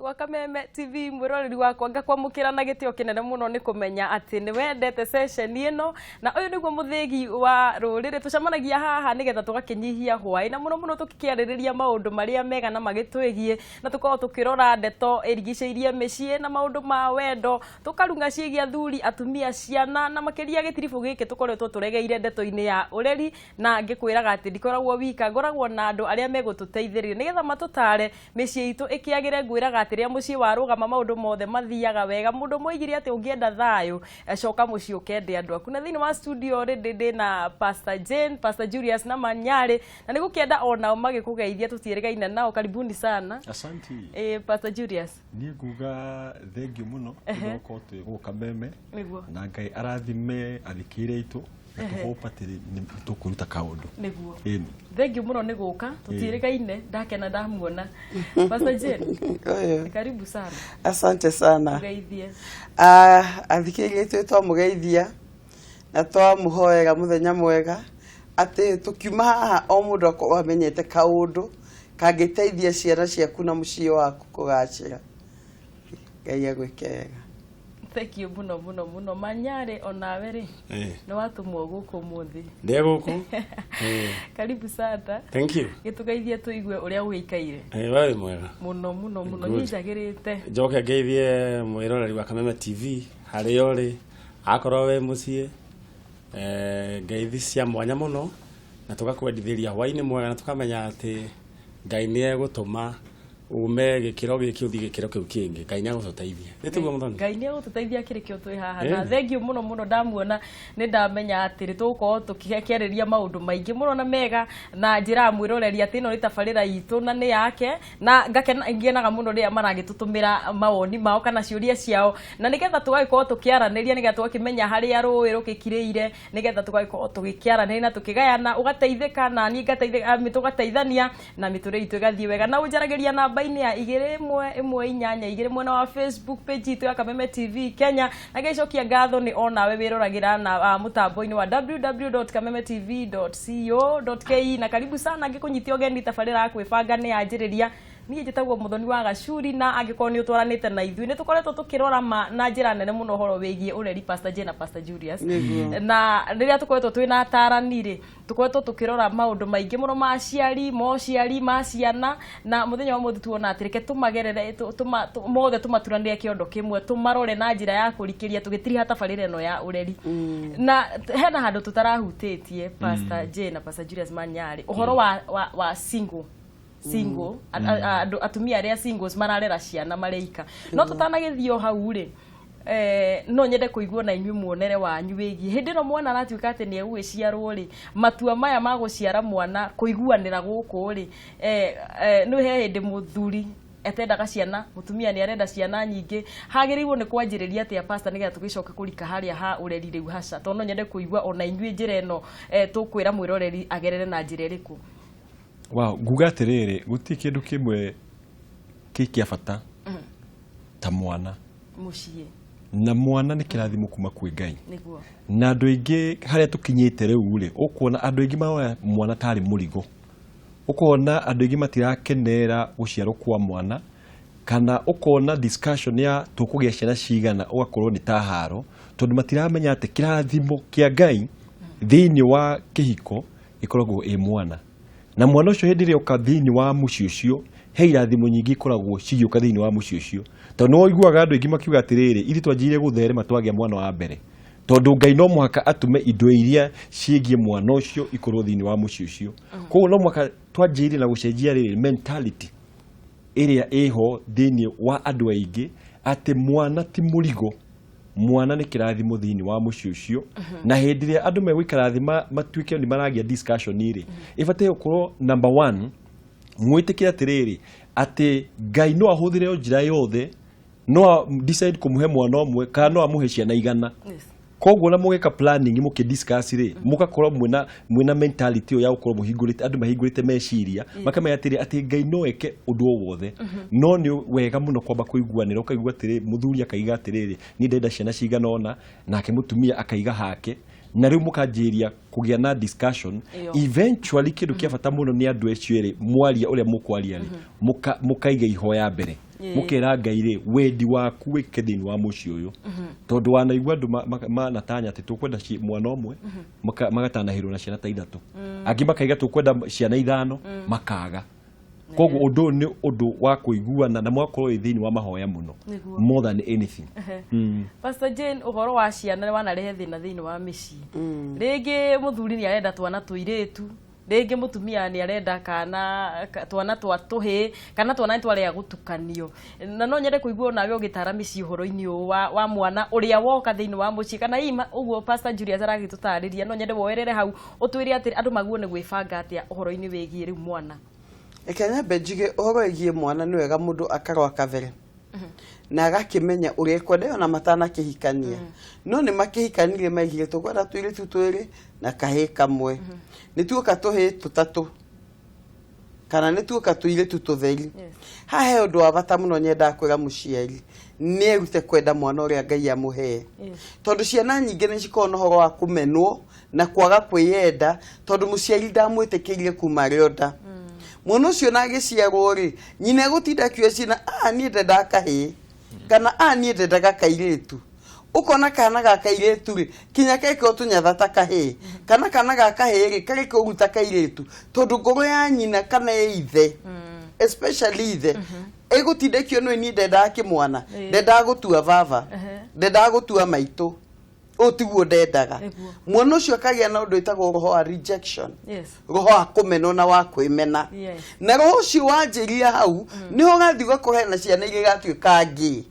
Wa Kameme TV, mwĩroreri wakwa, ngakwamũkĩra na gĩtĩo kĩnene mũno nĩ kũmenya atĩ nĩ wendete session ĩno, na ũyũ nĩguo mũthĩgi wa rũrĩrĩ. Tũcemanagia haha nĩgetha tũgakĩnyihia hwaĩ na mũno mũno tũkĩarĩrĩria maũndũ marĩa mega na magĩtwĩgiĩ, na tũkorwo tũkĩrora ndeto ĩrigicĩirie mĩciĩ na maũndũ ma wendo, tũkarunga ciĩgiĩ athuri, atumia, ciana, na makĩria gĩtiribũ gĩkĩ tũkoretwo tũregeire ndeto-inĩ ya ũreri. Na ngĩkwĩraga atĩ ndikoragwo wika, ngoragwo na andũ arĩa megũtũteithĩrĩria nĩgetha matũtare mĩciĩ itũ ĩkĩagĩre. Ngwĩraga atĩ rĩrĩa mũciĩ warũgama, maũndũ mothe mathiaga wega. Mũndũ moigire atĩ ũngĩenda thayũ, coka mũciĩ ũkende andũ aku. Na thĩinĩ wa studio rĩ, ndĩ na Pastor Jane, Pastor Julius na Manyarĩ, na nĩ gũkĩenda onao magĩkũgeithia tũtiĩrĩgaine nao. Karibuni sana. Asanti. Pastor Julius. Niĩ nguga thengiũ mũno nĩ gũkorwo twĩ gũkũ Kameme. Na Ngai arathime athikĩrĩria aitũ, na tũhope atĩ nĩ tũkũruta kaũndũ. Ĩni. Thengiũ mũno nĩ gũka, tũtiĩrĩgaine, ndakena ndamuona. Pastor Jane. Oyo. Karibu sana. Asante sana. Geithie. Ah, athikĩrĩria itũ, twamũgeithia na twamũhoera mũthenya mwega, atĩ tũkiuma haha o mũndũ akorwo amenyete kaũndũ kangĩteithia ciana ciaku na mũciĩ waku kũgacĩra. Ngai agwĩke wega. Thank you mũno mũno mũno. Manyarĩ, onawe rĩ, nĩ watũmwo gũkũ ũmũthĩ. Ndĩ gũkũ. Karibu sana. Thank you. Gĩtũgeithie tũigue ũrĩa ũgĩikaire. We wĩ mwega? Mũno mũno mũno. Good. Niĩ njagĩrĩte. Njoke ngeithie mwĩroreri wa Kameme TV harĩa ũrĩ, akorwo wĩ mũciĩ, ngeithi cia mwanya mũno, na tũgakwendithĩria hwainĩ mwega, na tũkamenya atĩ Ngai nĩ egũtũma ume gĩkĩro gĩkĩ ũthiĩ gĩkĩro kĩu kĩngĩ. Ngai nĩ egũtũteithia, nĩ tiguo, Mũthoni? Ngai nĩ egũtũteithia, kĩrĩ kĩo twĩ haha. Na thengiũ mũno mũno. Ndamuona nĩ ndamenya atĩ nĩ tũgũkorwo tũkĩarĩria maũndũ maingĩ mũno na mega, na njĩraga mwĩroreri atĩ ĩno nĩ tabarĩra itũ na nĩ yake, na ngakena, ngenaga mũno rĩrĩa maragĩtũtũmĩra mawoni mao kana ciũria ciao, na nĩgetha tũgagĩkorwo tũkĩaranĩria, nĩgetha tũgakĩmenya harĩa rũĩ rũgĩkirĩire, nĩgetha tũgagĩkorwo tũgĩkĩaranĩria na tũkĩgayana, ũgateithĩka na niĩ ngateithĩka, tũgateithania na mĩtũrĩre itũ ĩgathiĩ wega. Na ũnjaragĩria namba-inĩ ya 21182 mwena wa Facebook page itũ ya Kameme TV Kenya. Na ngĩcokia ngatho nĩ onawe wĩroragĩra na mũtambo-inĩ wa www.kamemetv.co.ke, na karibu sana ngĩkũnyitia ũgeni. Tabarĩra ya kwĩbanga nĩ yanjĩrĩria. Niĩ njĩtagwo Mũthoni wa Gacuri, na angĩkorwo nĩ ũtwaranĩte na ithuĩ, nĩ tũkoretwo tũkĩrora ma na njĩra nene mũno ũhoro wĩgiĩ ũreri, Pastor Jane na Pastor Julius. Na rĩrĩa tũkoretwo twĩna atarani rĩ, tũkoretwo tũkĩrora maũndũ maingĩ mũno ma aciari, ma ũciari, ma ciana, na mũthenya wa ũmũthĩ tuona atĩ reke tũmagerere mothe, tũmaturanĩre kĩondo kĩmwe, tũmarore na njĩra ya kũrikĩria tũgĩtiriha tabarĩra ĩno ya ũreri. Na hena handũ tũtarahutĩtie, Pastor Jane na Pastor Julius Manyarĩ, ũhoro wa single andũ, atumia arĩa singles mararera ciana marĩ ika. No tũtanagĩthiĩ o hau rĩ, no nyende kũigua na inyuĩ muonere wanyu wĩgiĩ hĩndĩ ĩno mwana aratuĩka atĩ nĩ egũgĩciarwo rĩ, matua maya ma gũciara mwana, kũiguanĩra gũkũ rĩ, nĩ he hĩndĩ mũthuri etendaga ciana, mũtumia nĩ arenda ciana nyingĩ, hagĩrĩirwo nĩ kwanjĩrĩria atĩa, pastor, nĩgetha tũgĩcoke kũrika harĩa ha ũreri rĩu haca? Tondũ no nyende kũigua ona inyuĩ njĩra ĩno, tũkwĩra mwĩroreri agerere na njĩra ĩrĩkũ? Wow, nguga atĩrĩrĩ, gũtirĩ kĩndũ kĩmwe kĩ kĩa bata ta mwana. Mũciĩ. Na mwana nĩ kĩrathimo kuma kwĩ Ngai. Na andũ aingĩ harĩa tũkinyĩte rĩu rĩ, ũkuona andũ aingĩ maroya mwana tarĩ mũrigo, ũkona andũ aingĩ matirakenera gũciarwo kwa mwana, kana ũkona discussion ya tũkũgĩa ciana cigana ũgakorwo nĩ ta haro, tondũ matiramenya atĩ kĩrathimo kĩa Ngai thĩinĩ wa kĩhiko gĩkoragwo ĩ mwana, na mwana ũcio hĩndĩ ĩrĩa oka thĩinĩ wa mũciĩ ũcio, he irathimo nyingĩ ikoragwo cigĩũka thĩinĩ wa mũciĩ ũcio, tondũ nĩ ũiguaga andũ aingĩ makiuga atĩrĩrĩ, ithuĩ twanjirie gũtherema twagĩa mwana wa mbere, tondũ Ngai no mũhaka atũme indo iria ciĩgiĩ mwana ũcio ikorwo thĩinĩ wa mũciĩ ũcio. Koguo no mũhaka twanjĩrĩrie na gũcenjia rĩrĩ mentality ĩrĩa ĩho thĩinĩ wa andũ aingĩ, atĩ mwana ti mũrigo, mwana nĩ kĩrathimo thĩinĩ wa mũciĩ ũcio. Na hĩndĩ ĩrĩa andũ megũikara thĩ matuĩke nĩ maragĩa discussion rĩ, ĩbataire gũkorwo number one mwĩtĩkĩre atĩrĩrĩ, atĩ Ngai no ahũthĩre o njĩra yothe, no decide kũmũhe mwana ũmwe kana no amũhe ciana 100. Koguo na mũgĩka planning, mũkĩ discuss rĩ, mũgakorwo mwĩna mentality ĩyo ya gũkorwo mũhingũrĩte, andũ mahingũrĩte meciria, makamenya atĩrĩ, atĩ Ngai no eke ũndũ o wothe. No nĩ wega mũno kwamba kũiguanĩra, ũkaigua atĩrĩ, mũthuri akaiga atĩrĩrĩ, niĩ ndĩrenda ciana cigana ũna, nake mũtumia akaiga hake, na rĩu mũkanjĩrĩria kũgĩa na discussion. Eventually kĩndũ kĩa bata mũno nĩ andũ acio erĩ mwaria ũrĩa mũkwaria rĩ, mũkaiga ihoya mbere. Mũkera Ngai rĩ, wendi waku wĩke thĩinĩ wa mũciĩ ũyũ, tondũ wanaigua andũ manatanya atĩ tũkwenda mwana ũmwe, magatanahĩrwo na ciana ta 3, angĩ makaiga tũkwenda ciana 5, makaga. Koguo ũndũ ũyũ nĩ ũndũ wa kũiguana na mũgakorwo wĩ thĩinĩ wa mahoya mũno, more than anything. Pastor Jane, ũhoro wa ciana nĩ wanarehe thĩna thĩinĩ wa mĩciĩ. Rĩngĩ mũthuri nĩ arenda twana tũirĩtu, rĩngĩ mũtumia nĩ arenda kana twana twa tũhĩĩ, kana twana nĩ twarega gũtukanio. Na no nyende kũigua nawe ũgĩtara mĩciĩ ũhoro-inĩ ũyũ wa mwana ũrĩa woka thĩinĩ wa mũciĩ, kana hihi ũguo Pastor Julius aragĩtũtarĩria, no nyende woerere hau ũtwĩre atĩ andũ maguo nĩ gwĩbanga atĩa ũhoro-inĩ wĩgiĩ rĩu mwana. Reke nyambe njuge ũhoro wĩgiĩ mwana nĩ wega mũndũ akarũa kabere na agakĩmenya ũrĩa ekwenda ona matanakĩhikania. No nĩ makĩhikanirie maigire tũkwenda tũirĩtu 2 na kahĩĩ kamwe, nĩ tuoka tũhĩĩ 3 kana nĩ tuoka tũirĩtu tũtheri. Haha he ũndũ wa bata mũno nyendaga kwĩra mũciari nĩ erute kwenda mwana ũrĩa Ngai amũhee, tondũ ciana nyingĩ nĩ cikoragwo na ũhoro wa kũmenwo na kwaga kwĩyenda tondũ mũciari ndamwĩtĩkĩirie kuma arĩ o nda. Mwana ũcio na agĩciarwo rĩ, nyina egũtinda akiuga ciana, niĩ ndendaga kahĩĩ kana niĩ ndendaga kairĩtu. Ũkona kana ga kairĩtu rĩ, kinya gekĩrwo tũnyatha ta kahĩĩ, kana kana ga kahĩĩ rĩ, karekĩrwo ũguo ta kairĩtu, tondũ ngoro ya nyina kana ya ithe, especially ithe, ĩgũtinda ĩkĩonwo niĩ ndendaga kĩmwana, ndendaga gũtua baba, ndendaga gũtua maitũ, ũũ tiguo ndendaga. Mwana ũcio akagĩa na ũndũ wĩtagwo roho wa rejection, roho wa kũmenwo na wa kwĩmena. Na roho ũcio wanjĩria hau, nĩho ũgathiĩ ũgakora hena ciana iria igatuĩka ngĩ.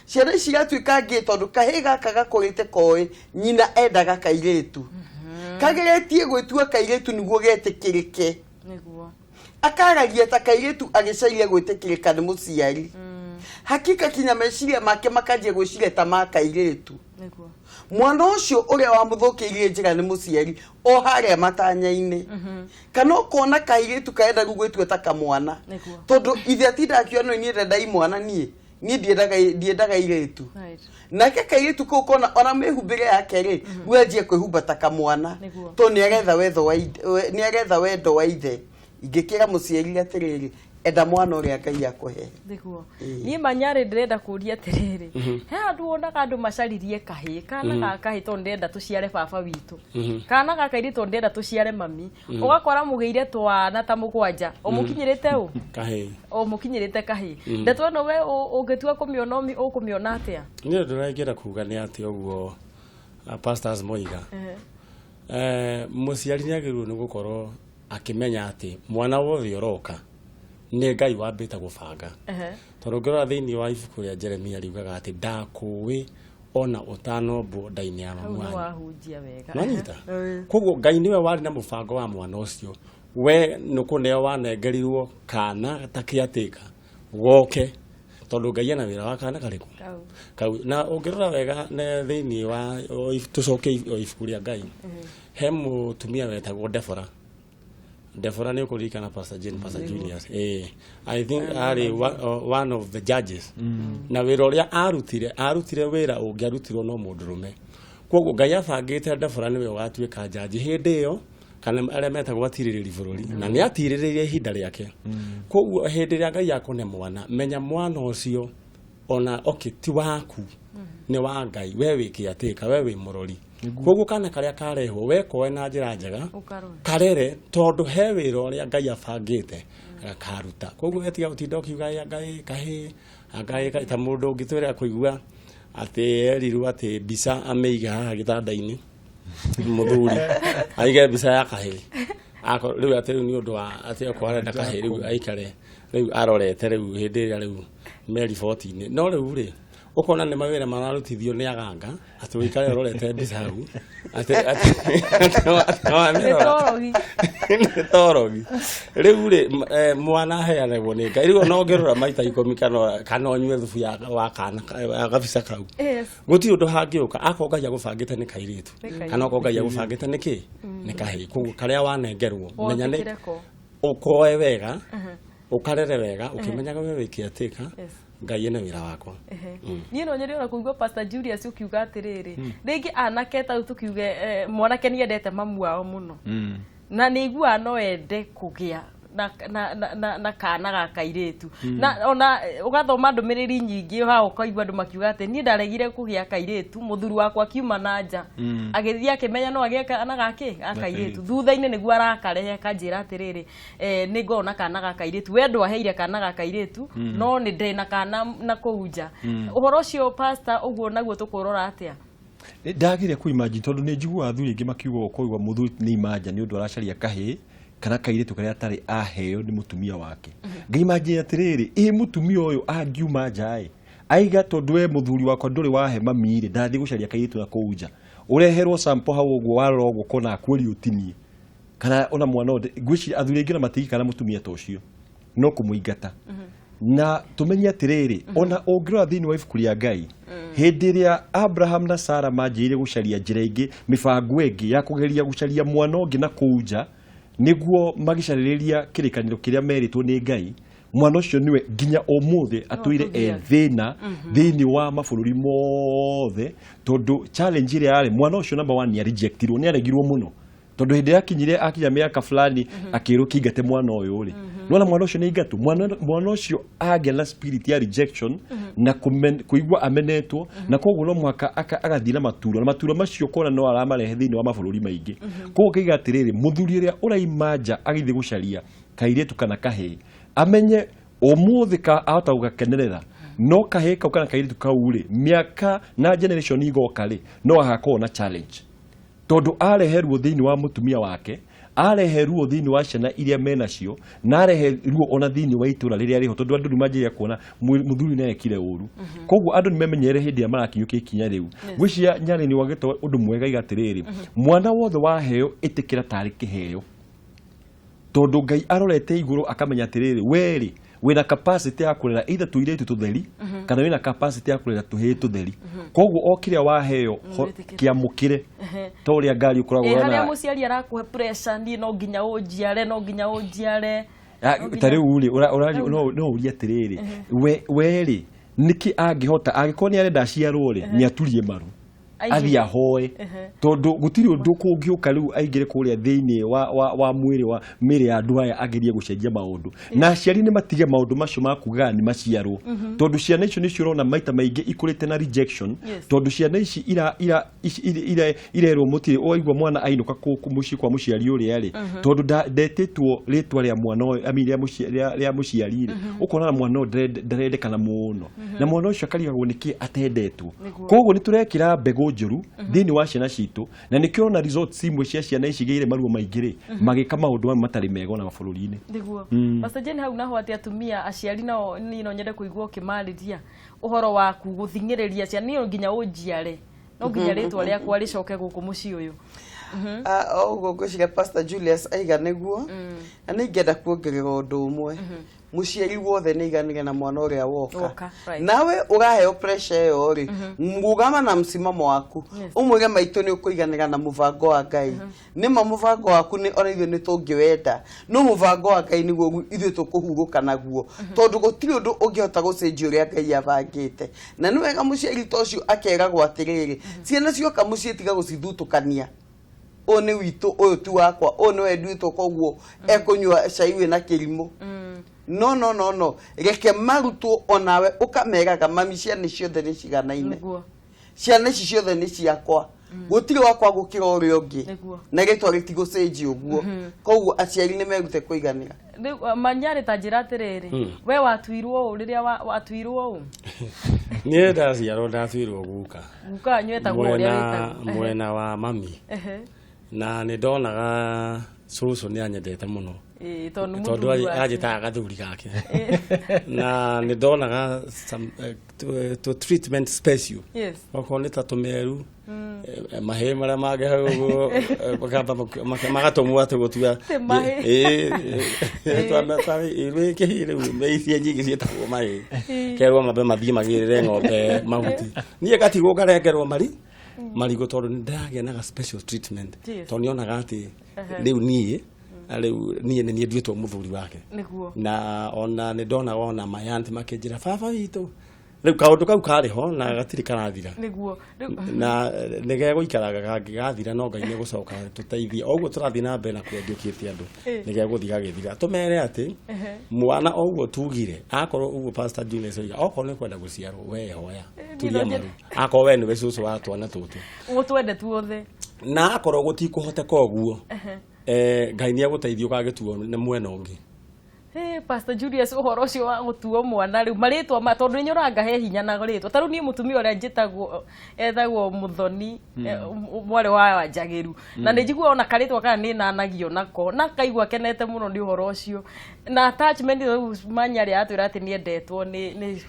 Ciana ici igatuĩka ngĩ tondũ kahĩĩ gaka gakũrĩte koĩ nyina endaga kairĩtu, kageretie gwĩtua kairĩtu nĩguo getĩkĩrĩke, akaragia ta kairĩtu agĩcaria gwĩtĩkĩrĩka nĩ mũciari. Hakika kinya meciria make makanjia gwĩciria ta ma kairĩtu. Mwana ũcio ũrĩa wamũthũkĩirie njĩra nĩ mũciari o harĩa matanya-inĩ. Kana ũkona kairĩtu karenda rĩu gwĩtua ta kamwana, tondũ ithe atindaga akiuga no niĩ ndenda imwana, niĩ ndiendaga irĩtu. Nake kairĩtu kau kona ona mĩhumbĩre yake rĩ, rĩu anjie kwĩhumba ta kamwana, tondũ nĩ aretha wendo wa ithe. Ingĩkĩra mũciari atĩrĩrĩ, enda mwana ũrĩa Ngai akũhe. Niĩ manyarĩ ndĩrenda kũria atĩrĩrĩ, he handũ wonaga andũ macaririe kahĩĩ, kana ga kahĩĩ tondũ ndĩrenda tũciare baba witũ, kana ga kairĩtu tondũ ndĩrenda tũciare mami, ũgakora mũgĩire twana ta 7, ũmũkinyĩrĩte ũ? Kahĩĩ. Ũmũkinyĩrĩte kahĩĩ. Ndeto ĩno we ũngĩtua kũmĩona ũkũmĩona atĩa? Niĩ ũndũ ũrĩa ingĩenda kuga nĩ atĩ ũguo pastors moiga. Mũciari nĩ agĩrĩirwo nĩ gũkorwo akĩmenya atĩ mwana wothe ũroka nĩ Ngai wambĩte gũbanga. Tondũ ũngĩrora thĩinĩ wa ibuku rĩa Jeremia riugaga atĩ ndakũĩ ona ũtanombwo nda-inĩ ya mamu wanyu. Nĩwanyita? Koguo Ngai nĩwe warĩ na mũbango wa mwana ũcio. We nĩkũneo wanengerirwo kana ta kĩatĩka goke, tondũ Ngai ena wĩra wa kana karĩkũ? Kau. Na ũngĩrora wega thĩinĩ wa tũcoke ibuku rĩa Ngai, he mũtumia wetagwo Deborah. Deborah nĩ ũkũririkana Pastor Jane, Pastor Julius. I think arĩ one of the judges. Na wĩra ũrĩa arutire wĩra ũngĩarutirwo no mũndũrũme. Koguo Ngai abangĩte Deborah nĩwe ũgatuĩka judge hĩndĩ ĩyo, kana arĩa metagwo atirĩrĩri bũrũri, na nĩ atirĩrĩire ihinda rĩake. Koguo hĩndĩ ĩrĩa Ngai akũne mwana, menya mwana ũcio ona okay ti waku, nĩ wa Ngai, we wĩ kĩatĩka, we wĩ mũrori. Koguo kana karĩa karehwo we koe na njĩra njega, karere, tondũ he wĩra ũrĩa Ngai abangĩte gakaruta. Koguo we tiga gũtinda ũkiuga Ngai kahĩĩ, Ngai ta mũndũ ũngĩtwĩra kũigua atĩ erirwo atĩ mbica amĩige haha gĩtanda-inĩ, mũthuri aige mbica ya kahĩĩ. Rĩu atĩ rĩu nĩ ũndũ wa atĩ okorwo arenda kahĩĩ rĩu aikare rĩu arorete rĩu hĩndĩ ĩrĩa rĩu me riboti-inĩ. No rĩu rĩ, ũkona nĩ mawĩra mararutithio nĩ aganga atĩ ũikare ũrorete mbica hau atĩ nĩ torogi. Rĩu rĩ, mwana aheanagwo nĩ Ngai. Rĩu ona ũngĩrora maita 10 kana ũnyue thubu wa kana gabica kau, gũtirĩ ũndũ hangĩũka. Akorwo Ngai agũbangĩte nĩ kairĩtu, kana okorwo Ngai agũbangĩte nĩ kĩ, nĩ kahĩĩ. Koguo karĩa wanengerwo, menya nĩ ũkoe wega, ũkarere wega, ũkĩmenyaga we wĩ kĩatĩka, Ngai ene wĩra wakwa. Niĩ no nyende ona kũigua Pastor Julius ũkiuga atĩrĩrĩ, rĩngĩ anake ta rĩu tũkiuge mwanake nĩ endete mamu wao mũno, na nĩ aiguaga no ende kũgĩa na kana ga kairĩtu. Na ona ũgathoma ndũmĩrĩri nyingĩ haha ũkaigua andũ makiuga atĩ niĩ ndaregire kũgĩa kairĩtu, mũthuri wakwa akiuma na nja agĩthiĩ akĩmenya no agĩe kana gakĩ ga kairĩtu, thutha-inĩ nĩguo arakarehe akanjĩra atĩrĩrĩ, nĩ ngorwo na kana ga kairĩtu, we ndwaheire kana ga kairĩtu no nĩ ndĩ na kana na kũu nja. Ũhoro ũcio pastor, ũguo naguo tũkũrora atĩa? Ndagire kũ imagine tondũ nĩ njiguaga athuri aingĩ makiuga ũkoigua mũthuri nĩ imanja nĩ ũndũ aracaria kahĩĩ kana kairĩtu karĩa atarĩ aheo nĩ mũtumia wake. Ngaimagine atĩrĩrĩ, ĩ mũtumia ũyũ angiuma nja ĩ aiga tondũ we mũthuri wakwa ndũrĩ wahe mami rĩ, ndathiĩ gũcaria kairĩtu na kũu nja, ũreherwo sample hau ũguo warora ũguo ũkona akuoria ũtinie kana ona mwana ũyũ. Ngwĩciria athuri aingĩ na matingĩikara na mũtumia ta ũcio no kũmũingata. Na tũmenye atĩrĩrĩ, ona ũngĩrora thĩinĩ wa ibuku rĩa Ngai, hĩndĩ ĩrĩa Abraham na Sara manjĩrĩirie gũcaria njĩra ĩngĩ, mĩbango ĩngĩ ya kũgeria gũcaria mwana ũngĩ na kũu nja nĩguo magĩcarĩrĩria kĩrĩkanĩro kĩrĩa merĩtwo nĩ Ngai, mwana ũcio nĩwe nginya ũmũthĩ atũire e thĩna thĩinĩ wa mabũrũri mothe, tondũ challenge ĩrĩa yarĩ mwana ũcio number one nĩ rejectirwo, nĩ aregirwo mũno, tondũ hĩndĩ ĩrĩa akinyire akinya mĩaka fulani akĩrwo kĩingate mwana ũyũ rĩ, nona mwana ũcio nĩ aingatwo. Mwana ũcio agĩa na spirit ya rejection na kũigua amenetwo, na koguo no mũhaka agathiĩ na maturo, na maturo macio kona no aramarehe thĩinĩ wa mabũrũri maingĩ. Koguo ngaiga atĩrĩrĩ, mũthuri ũrĩa ũraima nja agĩthiĩ gũcaria kairĩtu kana kahĩĩ, amenye ũmũthĩ ka ahota gũgakenerera, no kahĩĩ kau kana kairĩtu kau rĩ, mĩaka na generation igoka rĩ, no agakorwo na challenge, tondũ arehe ruo thĩinĩ wa mũtumia wake, arehe ruo thĩinĩ wa ciana iria menacio, na arehe ruo ona thĩinĩ wa itũra rĩrĩa rĩho, tondũ andũ nĩ manjĩrĩria kuona mũthuri nĩ ekire ũru. Koguo andũ nĩ memenyere hĩndĩ ĩrĩa marakinyũkia ikinya rĩu. Ngwĩciria Nyarĩ nĩ wagĩte ũndũ mwega iga atĩrĩrĩ, mwana wothe waheo ĩtĩkĩra tarĩ kĩheo, tondũ Ngai arorete igũrũ akamenya atĩrĩrĩ, werĩ wĩna capacity ya kũrera either tũirĩtu tũtheri kana wĩna capacity ya kũrera tũhĩĩ tũtheri. Koguo o kĩrĩa waheo kĩamũkĩre ta ũrĩa ngari ũkoragwo harĩa mũciari arakũhe pressure, niĩ no nginya ũnjiare, no nginya ũnjiare. Ta rĩu rĩ, no ũrie atĩrĩrĩ, we rĩ nĩkĩ angĩhota, angĩkorwo nĩ arenda aciarwo rĩ, nĩ aturie maru athiĩ ahoe, tondũ gũtirĩ ũndũ kũngĩũka rĩu aingĩre kũrĩa thĩinĩ wa mwĩrĩ wa mĩĩrĩ ya andũ aya agerie gũcenjia maũndũ. Na aciari nĩ matige maũndũ macio ma kugaga nĩ maciarwo, tondũ ciana icio nĩcio ũrona maita maingĩ ikũrĩte na rejection, tondũ ciana ici irerwo mũtirĩ ũraigua mwana ainũka mũciĩ kwa mũciari ũrĩa rĩ, tondũ ndetĩtwo rĩtwa rĩa mwana ũyũ, I mean, rĩa mũciari rĩ, ũkona mwana ũyũ ndarendekana mũno, na mwana ũcio akarigagwo nĩkĩ atendetwo. Koguo nĩ tũrekĩra mbegũ njũru thĩinĩ wa ciana citũ, na nĩkĩo ona results imwe cia ciana ici igĩire maruo maingĩ rĩ, magĩka maũndũ mamwe matarĩ mega ona mabũrũri-inĩ. Nĩguo. Pastor Jane, hau naho atĩ atumia aciari nao niĩ no nyende kũigua ũkĩmarĩria ũhoro waku gũthing'ĩrĩria ciana, niĩ no nginya ũnjiare, no nginya rĩtwa rĩakwa rĩcoke gũkũ mũciĩ ũyũ. O ũguo ngwĩciria Pastor Julius aiga nĩguo, na nĩ ingĩenda kuongerera ũndũ ũmwe. Mũciari wothe nĩ aiganĩre na mwana ũrĩa woka. Nawe ũraheo pressure ĩyo rĩ, rũgama na msimamo waku, ũmwĩre maitũ nĩ ũkũiganĩra na mũbango wa Ngai. Nĩma mũbango waku nĩ ona ithuĩ nĩ tũngĩwenda, no mũbango wa Ngai nĩguo ithuĩ tũkũhurũka naguo, tondũ gũtirĩ ũndũ ũngĩhota gũcenjia ũrĩa Ngai abangĩte. Na nĩ wega mũciari ta ũcio akeragwo atĩrĩrĩ, ciana cioka mũciĩ tiga gũcithutũkania, ũyũ nĩ witũ, ũyũ ti wakwa, ũyũ nĩwe nduĩtwo, koguo ekũnyua cai wĩna kĩrimũ. No no no no, reke marutwo, onawe ũkameraga mami ciana ciothe nĩ ciganaine, ciana ici ciothe nĩ ciakwa, gũtirĩ wakwa gũkĩra ũrĩa ũngĩ, na rĩtwa rĩtigũcenjia ũguo. Koguo aciari nĩ merute kũiganĩra. Manyarĩ ta njĩra atĩrĩrĩ, we watuirwo ũũ rĩrĩa watuirwo ũũ? Niĩ ndaciarwo ndatuirwo guka. Guka wanyu etagwo ũrĩa wĩtagwo? Mwena wa mami. Na nĩ ndonaga cũcũ nĩ anyendete mũno, tondũ anjĩtaga gathuri gake, na nĩ ndonaga to treatment special, okorwo nĩ ta tũmeru mahĩĩ marĩa mangĩ hau ũguo magatũmwo atĩ gũtua kĩhĩĩ rĩu icia nyingĩ ciĩtagwo mahĩĩ, kerwo mambe mathiĩ magĩrĩre ng'ombe mahuti, niĩ ngatigwo ngarengerwo marigũ, tondũ nĩ ndĩragĩa na special treatment, tondũ nĩonaga atĩ rĩu niĩ nĩ niĩ nduĩtwo mũthuri wake. Na ona nĩ ndonaga ona my aunt makĩnjĩra baba witũ Rĩu kaũndũ kau karĩ ho na gatirĩ karathira. Nĩguo. Na nĩ gegũikaraga kangĩgathira, no Ngai nĩ gũcoka tũteithie. O ũguo tũrathiĩ na mbere na kwendiũkĩte andũ, nĩ gegũthiĩ gagĩthira. Tũmere atĩ mwana o ũguo tugire, akorwo ũguo Pastor Julius oiga, okorwo nĩ kwenda gũciarwo, we hoya, turia maru, akorwo we nĩwe cũcũ wa twana tũtũ, Gũtwende tuothe. Na akorwo gũtikũhoteka ũguo, Ngai nĩ egũteithia ũgagĩtuo nĩ mwena ũngĩ. Hey, Pastor Julius, ũhoro ũcio wa gũtuo mwana rĩu, marĩtwa ma, tondũ nĩ nyoraga he hinya na rĩtwa. Ta rĩu niĩ mũtumia ũrĩa njĩtagwo etagwo Mũthoni, mwarĩ wa Wanjagĩru, na nĩ njiguaga ona karĩtwa kana nĩ nanagio nako na kaigua kenete mũno nĩ ũhoro ũcio. Na attachment rĩu manyarĩ atwĩra atĩ nĩ endetwo nĩ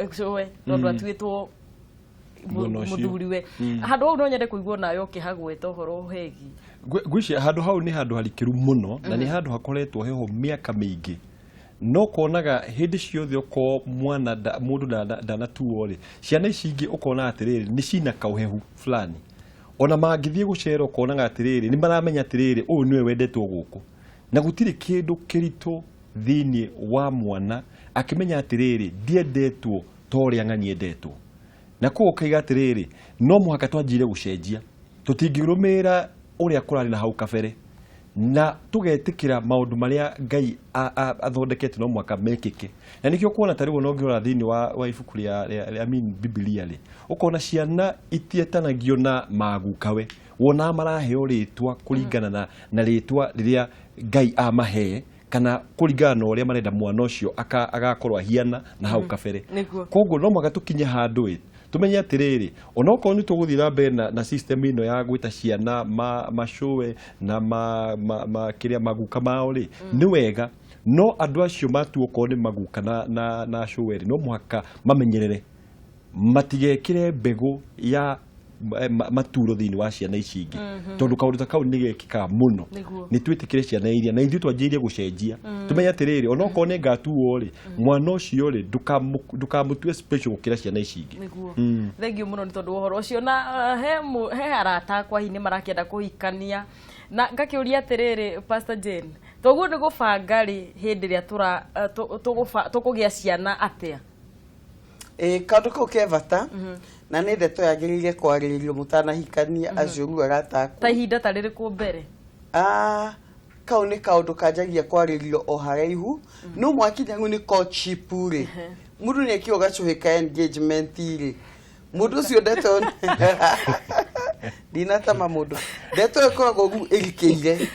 cũwe tondũ atuĩtwo Mwena ũcio. Mũthuriwe. Handũ hau no nyende kũigua nawe ũkĩhagweta ũhoro hegi. Ngwĩciria handũ hau nĩ handũ harikĩru mũno na nĩ handũ hakoretwo heho mĩaka mĩingĩ, no konaga hĩndĩ ciothe ũkorwo mwana mũndũ ndanatuo rĩ, ciana ici ingĩ ũkona atĩrĩrĩ nĩ cina kauhehu fulani. Ona mangĩthiĩ gũcera ũkonaga atĩrĩrĩ nĩ maramenya atĩrĩrĩ ũyũ nĩwe wendetwo gũkũ, na gũtirĩ kĩndũ kĩritũ thĩinĩ wa mwana akĩmenya atĩrĩrĩ ndiendetwo ta ũrĩa ng'ani endetwo. Na koguo ũkaiga atĩrĩrĩ no mũhaka twanjire gũcenjia, tũtingĩrũmĩrĩra ũrĩa kũrarĩ na hau kabere, na tũgetĩkĩra maũndũ marĩa Ngai athondekete no mũhaka mekĩke. Na nĩkĩo kuona ta rĩu ona ũngĩrora thĩinĩ wa ibuku rĩa I mean Bibilia rĩ, ũkona ciana itietanagio na magukawe, wonaga maraheo rĩtwa kũringana na rĩtwa rĩrĩa Ngai amahe, kana kũringana na ũrĩa marenda mwana ũcio agakorwo ahiana na hau kabere. Koguo no mũhaka tũkinye handũ ĩ tumenye atĩrĩrĩ onokorwo nĩ tũgũthiĩ na mbere na system ĩno ya gwĩta ciana macũwe na ma kĩrĩa maguka mao rĩ, nĩ wega, no andũ acio matuo okorwo nĩ maguka na cũwe rĩ, no mũhaka mamenyerere matigekĩre mbegũ ya maturo thĩinĩ wa ciana ici ingĩ, tondũ kaũndũ ta kau nĩ gekĩkaga mũno. Nĩ twĩtĩkĩre ciana iria na ithuĩ twanjĩrĩrie gũcenjia, tumenye atĩrĩrĩ onokorwo nĩ ngatuo rĩ, mwana ũcio rĩ ndũkamũtue special gũkĩra ciana ici ingĩ. Nĩguo. Thengiũ mũno nĩ tondũ wa ũhoro ũcio. Na he arata akwa hihi nĩ marakĩenda kũhikania, na ngakĩũria atĩrĩrĩ, Pastor Jane, toguo nĩ gũbanga rĩ hĩndĩ ĩrĩa tũkũgĩa ciana atĩa? Kaũndũ kau ke bata na nĩ ndeto yagĩrĩire kwarĩrĩrio mũtanahikania acio rĩu arata aku. Ta ihinda ta rĩrĩkũ mbere? Kau nĩ kaũndũ kanjagia kwarĩrio o haraihu, no mwakinya rĩu nĩ courtship rĩ, mũndũ nĩ ekĩrwo gacuhĩ ka engagement rĩ, mũndũ ũcio ndeto ndinatama mũndũ, ndeto ĩyo ĩkoragwo rĩu ĩrikĩire,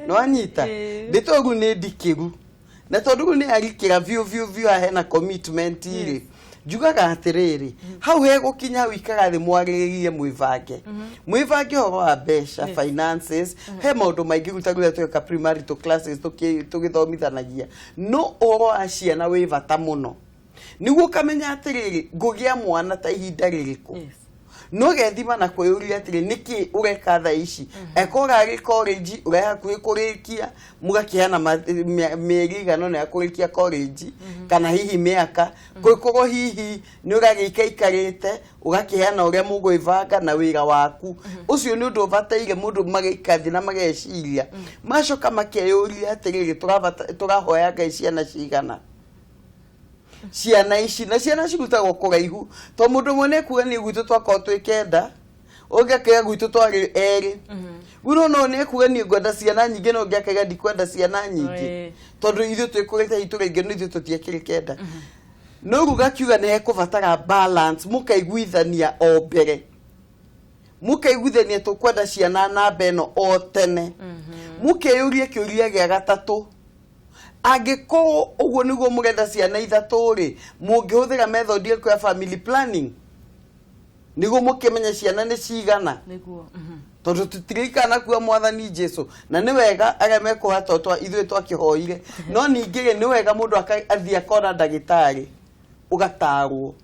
nĩwanyita? Ndeto ĩyo rĩu nĩ ndikĩru, na tondũ rĩu nĩ arikĩra biũ biũ biũ haha hena commitment rĩ, njugaga atĩrĩrĩ hau hegũkinya hau ikara thĩ mwarĩrĩrie, mwĩbange, mwĩbange ũhoro wa mbeca, finances. He maũndũ maingĩ rĩu ta rĩrĩa tweka premarital classes tũgĩthomithanagia, no ũhoro wa ciana wĩ bata mũno nĩguo ũkamenya atĩrĩrĩ ngũgĩa mwana ta ihinda rĩrĩkũ. No gethima na kwĩyũria atĩrĩ nĩkĩ ũreka thaa ici, eko ũrarĩ college, ũrĩ hakuhĩ kũrĩkia, mũgakĩheana mĩeri ĩigana ũna ya kũrĩkia college kana hihi mĩaka, kũngĩkorwo hihi nĩ ũragĩikaikarĩte ũgakĩheana ũrĩa mũgwĩbanga na wĩra waku. Ũcio nĩ ũndũ ũbataire mũndũ magaikara thĩ na mageciria, macoka makeyũria atĩrĩrĩ tũrahoya Ngai ciana cigana, ciana ici na ciana cirutagwo kũraihu, to mũndũ ũmwe nĩ ekuga niĩ gwitũ twakorwo twĩ kenda, ũngĩ akaiga gwitũ twarĩ erĩ, rĩu no nĩ ekuga niĩ ngwenda ciana nyingĩ, no ũngĩ akaiga ndikwenda ciana nyingĩ, tondũ ithuĩ twĩkũrĩte itũra ingĩ no ithuĩ tũtiakĩrĩ kenda. No rĩu gakiuga nĩ hekũbatara balance, mũkaiguithania o mbere, mũkaiguithania tũkwenda ciana namba ĩno o tene. Mũkeyũria kĩũria gĩa gatatũ, angĩkorwo ũguo nĩguo mũrenda ciana ithatũ rĩ, mũngĩhũthĩra method ĩrĩkũ ya family planning nĩguo mũkĩmenye ciana nĩ cigana? Tondũ tũtirikana kuo mwathani Jesu, na nĩ wega arĩa mekũha to ithuĩ twakĩhoire, no ningĩ rĩ nĩ wega mũndũ athiĩ akona ndagĩtarĩ ũgatarwo.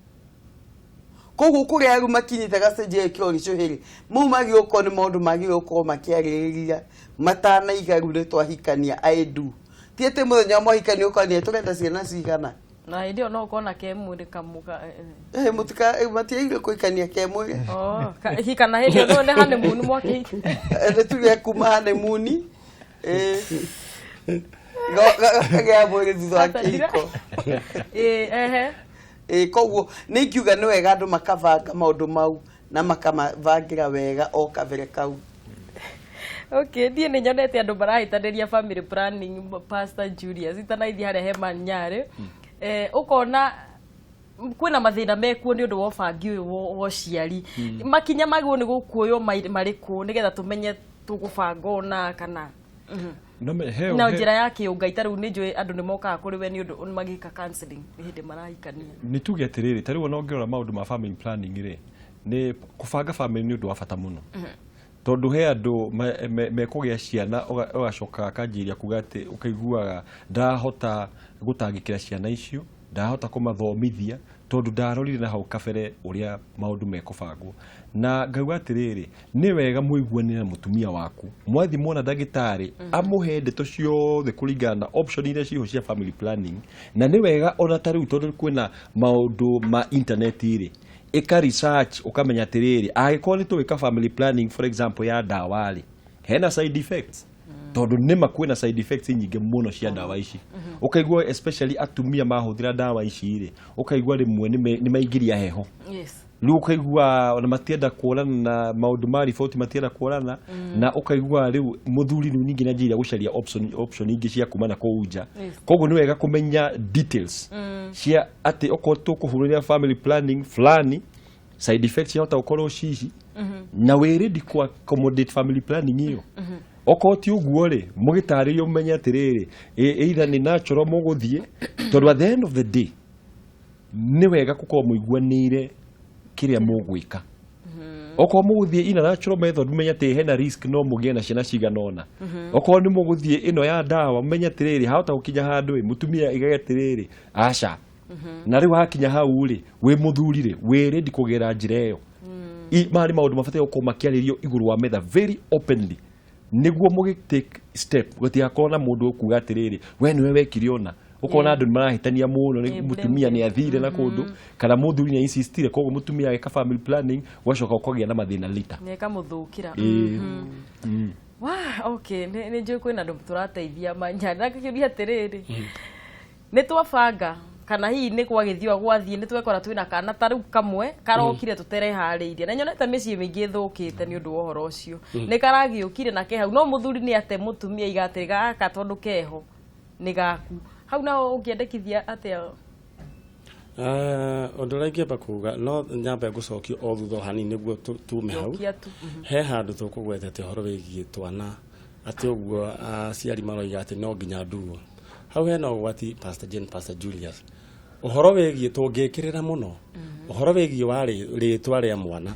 Koguo kũrĩa arĩa makinyĩte gacenjia gĩkĩro gĩcũhĩ rĩ, mau magĩrĩirwo gũkorwo nĩ maũndũ magĩrĩirwo gũkorwo makĩarĩrĩria matanaiga rĩu nĩ twahikania. I do ti atĩ mũthenya wa mwahikania ũkania tũrenda ciana cigana. Na hĩndĩ ĩyo no ũkona ke mwĩrĩ kamũga. Mũtika matiagĩrĩirwo kũhikania ke mwĩrĩ. Oh, kana hĩndĩ ĩyo no nĩ honeymoon mwakĩhika. Nĩ tuge kuma honeymoon, gakagĩa mwĩrĩ thutha wa kĩhiko. Ehe. Koguo nĩ ingiuga nĩ wega andũ makabanga maũndũ mau na makamabangĩra wega o kabere kau. Okay, niĩ nĩ nyonete andũ marahĩtanĩria family planning, Pastor Julius, itanaithi harĩa he Manyarĩ. Ũkona kwĩna mathĩna mekuo nĩ ũndũ wa ũbangi ũyũ wa ũciari. Makinya magĩrĩirwo nĩ gũkuoywo marĩkũ nĩgetha tũmenye tũgũbanga ũna kana No me- he- na he- njĩra ya kĩũngai ta rĩu nĩ njũĩ andũ nĩ mokaga kũrĩ we nĩ ũndũ magĩka counseling nĩ hĩndĩ marahikania. Nĩ tuge atĩrĩrĩ, ta rĩu ona ũngĩrora maũndũ ma family planning rĩ, nĩ kũbanga family nĩ ũndũ wa bata mũno, tondũ he andũ mekũgĩa ciana, ũgacoka akanjĩrĩria kuga atĩ ũkaiguaga ndahota gũtangĩkĩra ciana icio, ndahota kũmathomithia, tondũ ndarorire na hau kabere ũrĩa maũndũ mekũbangwo. Na ngauga atĩrĩrĩ, nĩ wega mũiguanĩre na mũtumia waku, mwathiĩ mwona ndagĩtarĩ amũhe ndeto ciothe kũringana na option iria ciho cia family planning. Na nĩ wega ona ta rĩu, tondũ kwĩna maũndũ ma internet rĩ, ĩka research ũkamenya atĩrĩrĩ, angĩkorwo nĩ tũgwĩka family planning, for example ya ndawa rĩ, hena side effects, tondũ nĩma kwĩna side effects nyingĩ mũno cia ndawa ici. Ũkaigua especially atumia mahũthĩra ndawa ici rĩ, ũkaigua rĩmwe nĩ maingĩria heho. Rĩu ũkaigua ona matienda kuonana na maũndũ ma riboti, matienda kuonana, na ũkaigua rĩu mũthuri rĩu ningĩ nĩanjĩrĩria gũcaria option ingĩ cia kuma na kũu nja. Koguo nĩ wega kũmenya details cia atĩ okorwo tũkũhũrĩra family planning fulani, side effects ciahota gũkorwo cici, na wĩ ready ku accommodate family planning ĩyo. Okorwo ti ũguo rĩ, mũgĩtarĩrio mũmenye atĩrĩrĩ, either nĩ natural mũgũthiĩ, tondũ at the end of the day nĩ wega gũkorwo mũiguanĩire kĩrĩa mũgwĩka. Okorwo mũgũthiĩ ina natural method, mũmenye atĩ hena risk no mũgĩe na ciana cigana ũna. Okorwo nĩ mũgũthiĩ ĩno ya ndawa, mũmenye atĩrĩrĩ, hahota gũkinya handũ ĩ mũtumia igage atĩrĩrĩ, aca. Na rĩu hakinya hau rĩ, wĩ mũthuri rĩ, wĩ ready kũgera njĩra ĩyo? Maya nĩ maũndũ mabataire gũkorwo makĩarĩrio igũrũ wa metha very openly, nĩguo mũgĩ take step gũtigakorwo na mũndũ ũkuga atĩrĩrĩ, we nĩwe wekire ũna. Ũkona andũ nĩ marahĩtania mũno, nĩ mũtumia nĩ athire na kũndũ, kana mũthuri nĩ insistire, koguo mũtumia agĩka family planning, gwacoka ũkagĩa na mathĩna later. Nĩ ĩkamũthũkĩra. Ĩĩ. Wah, okay, nĩ njũĩ kwĩna andũ tũrateithia manya na ngĩkĩũria atĩrĩrĩ, nĩ twabanga kana hihi nĩ gwagĩthiĩ gwathiĩ nĩ twekora twĩna kana ta rĩu kamwe karokire tũtereharĩirie, na nyonete mĩciĩ mĩingĩ ĩthũkĩte nĩ ũndũ wa ũhoro ũcio, nĩ karagĩũkire na ke hau, no mũthuri nĩ ate mũtumia iga atĩ gaka tondũ keho nĩ gaku hau, naho ũngĩendekithia atĩa? Ũndũ ũrĩa ingĩamba kuga, no nyambe ngũcokia o thutha o hanini nĩguo tume hau. Cokia tu. He handũ tũkũgwetete ũhoro wĩgiĩ twana, atĩ ũguo aciari maroiga atĩ no nginya nduo. Hau hena ũgwati, Pastor Jane, Pastor Julius, ũhoro wĩgiĩ tũngĩkĩrĩra mũno ũhoro wĩgiĩ wa rĩtwa rĩa mwana.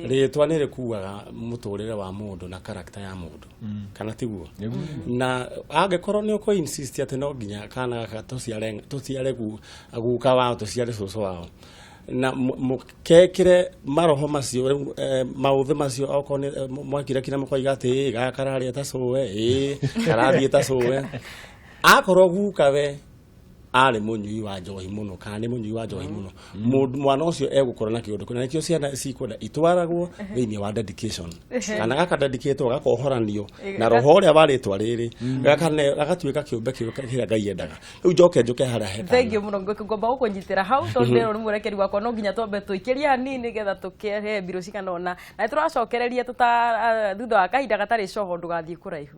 Rĩtwa nĩ rĩkuaga mũtũrĩre wa mũndũ na character ya mũndũ, kana tiguo? Na angĩkorwo nĩ ũkũ insist atĩ no nginya kana gaka tũciare, tũciare guka wao, tũciare cũcũ wao, na mũkekĩre maroho macio rĩu, maũthĩ macio, okorwo nĩ mwakira kira mũkoiga atĩ "Ĩ, gaka kararĩa ta cũwe, ĩ karathiĩ ta cũwe", akorwo guka we arĩ mũnyui wa njohi mũno kana nĩ mũnyui wa njohi mũno, mũndũ mwana ũcio egũkũra na kĩũndũ kĩu. Na nĩkĩo ciana cikwenda itwaragwo thĩinĩ wa dedication, kana gaka dedicatwo gakohoranio na roho ũrĩa wa rĩtwa rĩrĩ, gagatuĩka kĩũmbe kĩrĩa Ngai endaga. Rĩu njoke njũke harĩa he kana. Thank you mũno, ngomba gũkũnyitĩra hau tondũ ndĩrona nĩ mwerekeri wakwa, no nginya twambe tũikĩrie hanini nĩgetha tũkĩhe mbirũ cigana ũna, na nĩ tũracokereria tũta thutha wa kahinda gatarĩ coho. Ndũgathiĩ kũraihu.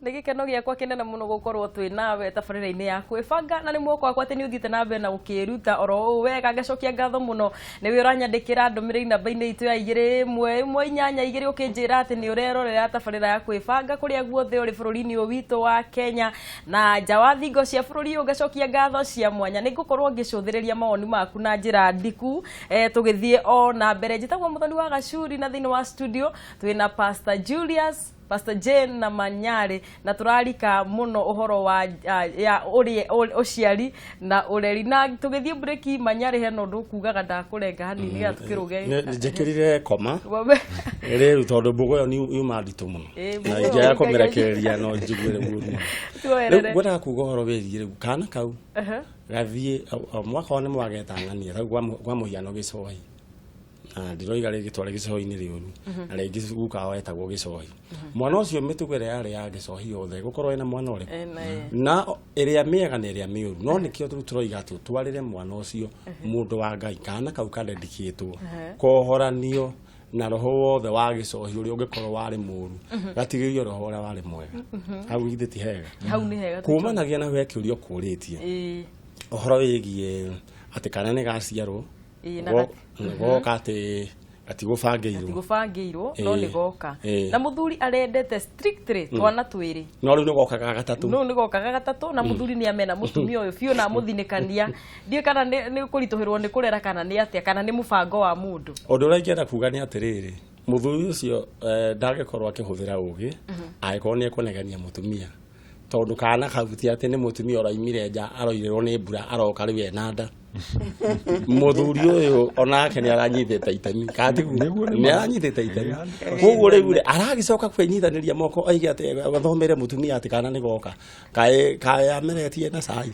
Nĩ gĩkeno gĩakwa kĩnene mũno gũkorwo twĩ nawe tabarĩra-inĩ ya kwĩbanga, na nĩ mwoko wakwa atĩ nĩ ũthiĩte na mbere na gũkĩruta oro ũũ wega. Ngacokia ngatho mũno nĩ we ũranyandĩkĩra ndũmĩrĩri namba-inĩ itũ ya 21182 ũkĩnjĩra atĩ nĩ ũrerorera tabarĩra ya kwĩbanga kũrĩa guothe ũrĩ bũrũri-inĩ ũyũ witũ wa Kenya na nja wa thingo cia bũrũri ũyũ. Ngacokia ngatho cia mwanya, nĩ ngũkorwo ngĩcũthĩrĩria mawoni maku na njĩra ndiku tũgĩthiĩ o na mbere. Njĩtagwo Mũthoni wa Gacuri, na thĩinĩ wa studio twĩna Pastor Julius, Pastor Jane na Manyarĩ, na tũrarika mũno ũhoro wa ya ũrĩa ũciari na ũreri. Na tũgĩthiĩ breki, Manyarĩ, hena ũndũ ũkugaga, ndakũrenga hanini nĩgetha tũkĩrũge. Njĩkĩrire koma rĩu tondũ mbũgũ ĩyo nĩ yuma nditũ mũno. Ĩ, na mbũgũ ĩyo ingĩaga nĩ kũmĩrekereria no njigue ũru mũno. Tuoerere. Rĩu ngwendaga kuga ũhoro wĩgiĩ rĩu kana kau gathiĩ mwaka wa nĩ mwagetang'ania rĩu, kwa mũhiano gĩcohi. Na ndiroiga rĩngĩ twarĩ gĩcohi-inĩ rĩũru, na rĩngĩ guka wao etagwo gĩcohi. Mwana ũcio mĩtugo ĩrĩa yarĩ ya gĩcohi yothe gũkorwo ena mwana ũrĩkũ na ĩrĩa mĩega na ĩrĩa mĩũru. No nĩkĩo rĩu tũroiga atĩ ũtwarĩre mwana ũcio mũndũ wa Ngai, kana kau kadedikĩtwo kohoranio na roho wothe wa gĩcohi ũrĩa ũngĩkorwo warĩ mũru, gatigĩrio roho ũrĩa warĩ mwega. Hau githĩ ti hega? Hau nĩ hega. Kumanagia na we kĩũria ũkũrĩtie ũhoro wĩgiĩ atĩ kana nĩ gaciarwo, Na goka atĩ gatigũbangĩirwo. Tigũbangĩirwo, no nĩ goka. Na mũthuri arendete strictly twana twĩrĩ. No rĩu nĩ goka ga gatatũ. No nĩ goka ga gatatũ, na mũthuri nĩ amena mũtumia ũyũ biũ na amũthinĩkania. Ndiũĩ kana nĩ kũritũhĩrwo nĩ kũrera kana nĩ atĩa, kana nĩ mũbango wa mũndũ. Ũndũ ũrĩa ingĩenda kuga nĩ atĩrĩrĩ, mũthuri ũcio ndangĩkorwo akĩhũthĩra ũgĩ angĩkorwo nĩ ekũnegenia mũtumia, tondũ kana kau ti atĩ nĩ mũtumia ũraimire nja aroirĩrwo nĩ mbura aroka rĩu ena nda. Mũthuri ũyũ onake nĩ aranyitĩte itemi, kana tiguo? Nĩguo nĩ Nĩ aranyitĩte itemi. Koguo rĩu rĩ, aragĩcoka kwĩnyitanĩria moko oige atĩ athomere mũtumia atĩ kana nĩ goka, kaĩ ameretie na cai.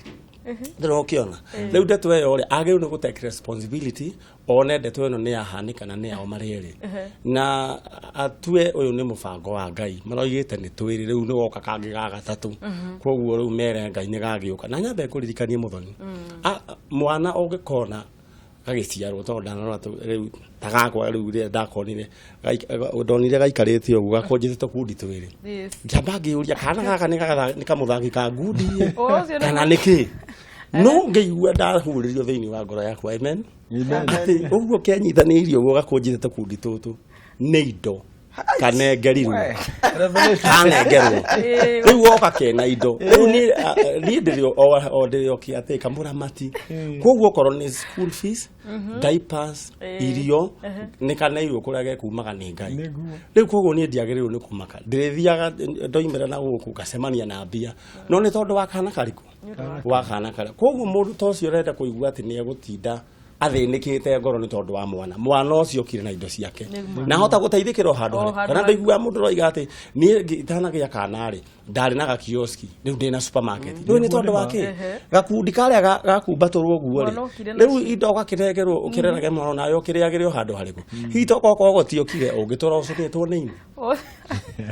Ndĩrokĩona rĩu ndeto ĩyo rĩ, agĩrĩirwo nĩ gũ take responsibility, one ndeto ĩno nĩ yahanĩka na nĩ yao marĩ erĩ, na atue ũyũ nĩ mũbango wa Ngai. Maroigĩte nĩ twĩrĩ, rĩu nĩ goka kangĩ ga gatatũ, koguo rĩu mere Ngai nĩ gagĩũka. Na nyambe ngũririkanie mũthoni, mwana ũngĩkona gagĩciarwo, tondũ ndanarora rĩu ta gakwa rĩu rĩrĩa ndakonire, ndonire gaikarĩte ũguo gakũnjĩte tũkundi twĩrĩ, ngĩamba ngĩũria kana gaka nĩ kamũthaki ka ngundi Ũhoro ũcio nĩ kana nĩ kĩ, no ngĩigua ndahurĩrio thĩinĩ wa ngoro yakwa, amen, atĩ ũguo kĩanyitanĩirio ũguo gakũnjĩte tũkundi tũtũ nĩ indo kanengerirwo, kanengerwo. Rĩu woka kena indo rĩu niĩ ndĩrĩ o ndĩrĩ o kĩ atĩ kamũramati, koguo okorwo nĩ school fees, diapers, irio, nĩ kaneirwo kũrĩa gekumaga nĩ Ngai. Rĩu koguo niĩ ndiagĩrĩirwo nĩ kũmaka, ndĩrĩthiaga ndoimĩra na gũkũ ngacemania na mbia, no nĩ tondũ wa kana karĩkũ, wa kana karĩa. Koguo mũndũ ta ũcio ũrenda kũigua atĩ nĩ egũtinda athĩnĩkĩte ngoro nĩ tondũ wa mwana, mwana ũcio okire na indo ciake na ahota gũteithĩkĩra o handũ O harĩkũ. handũ Kana harĩkũ. ndaiguaga mũndũ ũroiga atĩ niĩ itanagĩa kana rĩ, ndarĩ na gakioski, rĩu ndĩ na supermarket. Rĩu nĩ tondũ wa kĩ? Gakundi karĩa gakumbatũrwo ũguo rĩ, Mwana okire na rĩu indo ũgakĩnengerwo ũkĩrerage mwana, nawe ũkĩrĩagĩre o handũ harĩkũ. Hihi tokorwo gũtiokire ũngĩtũra ũcũnĩtwo nĩ ini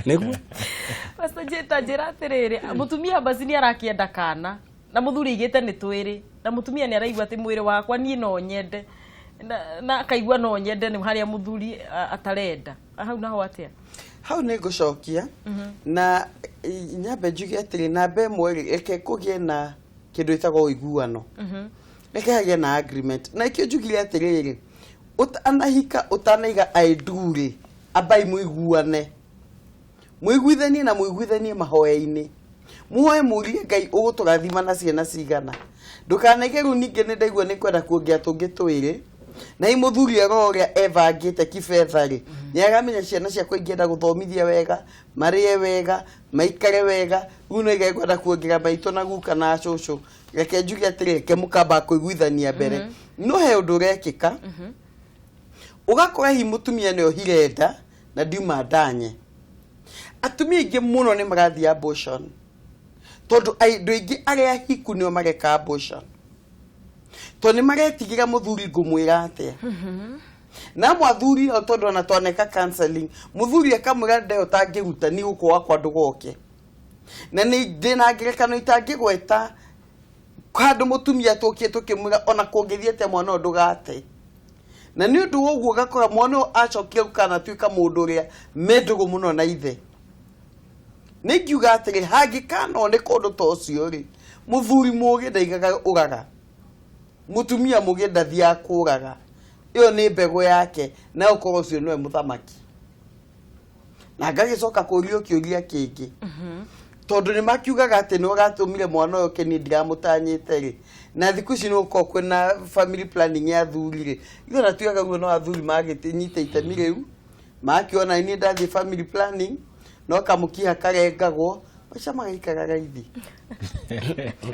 nĩguo. Pastor Jeta, njĩra atĩrĩrĩ, mũtumia basi nĩ arakĩenda kana na mũthuri aigĩte nĩ twĩrĩ, na mũtumia nĩ araigua atĩ mwĩrĩ wakwa niĩ no nyende, na akaigua no nyende nĩ harĩa mũthuri atarenda hau naho atĩa? Hau nĩ ngũcokia na nyambe njuge atĩrĩ, namba ĩmwe rĩ, reke kũgĩe na kĩndũ ĩtagwo ũiguano, reke hagĩe na agreement. Na ikĩo njugire atĩrĩrĩ, ũtanahika, ũtanaiga I do rĩ, ambai mũiguane, mũiguithanie na mũiguithanie mahoya-inĩ, muhoe mũrie Ngai ũgũtũrathima na ciana cigana. Ndũkanaige rĩu ningĩ nĩ ndaigua nĩ kwenda kuongea tũngĩ twĩrĩ, na hi mũthuri ero ũrĩa ebangĩte kibetha rĩ, nĩ aramenya ciana ciakwa ingĩenda gũthomithia wega, marĩe wega, maikare wega, rĩu no igae kwenda kuongera maitũ na guka na cũcũ. Reke njuge atĩrĩ, reke mũkamba kũiguithania mbere. No he ũndũ ũrekĩka, ũgakora hihi mũtumia nĩ ohire nda na ndiuma ndanye. Atumia aingĩ mũno nĩ marathiĩ abortion, tondũ andũ aingĩ arĩa hiku nĩo mareka abortion, tondũ nĩ maretigĩra mũthuri ngũmwĩra atĩa. Na amwe athuri ao, tondũ ona twaneka counseling, mũthuri akamwĩra ndeyo ũtangĩruta ni gũkũ wakwa ndũgoke. Na nĩ ndĩna ngerekano itangĩgweta handũ mũtumia tũkie tũkĩmwĩra ona kũngĩthiĩ atĩa mwana ũyũ ndũgate. Na nĩ ũndũ wa ũguo ũgakora mwana ũyũ acokire gũkanatuĩka mũndũ ũrĩa me ndũgũ mũno na ithe. Nĩ ngiuga atĩrĩ, hangĩkanwo nĩ kũndũ ta ũcio rĩ, mũthuri mũgĩ ndaigaga ũraga, mũtumia mũgĩ ndathiaga kũraga. Ĩyo nĩ mbegũ yake, na ũkorwo ũcio nĩwe mũthamaki. Na ngagĩcoka kũrio kĩũria kĩngĩ, tondũ nĩ makiugaga atĩ nĩ ũratũmire mwana ũyũ kĩ niĩ ndiramũtanyĩte rĩ, na thikũ ici nĩ gũkorwo kwĩna family planning ya athuri rĩ, ithuĩ ona tugaga guo no athuri magĩnyita itemi rĩu, makiona niĩ ndathiĩ family planning no kamũkiha karengagwo, maica magaikara raithi.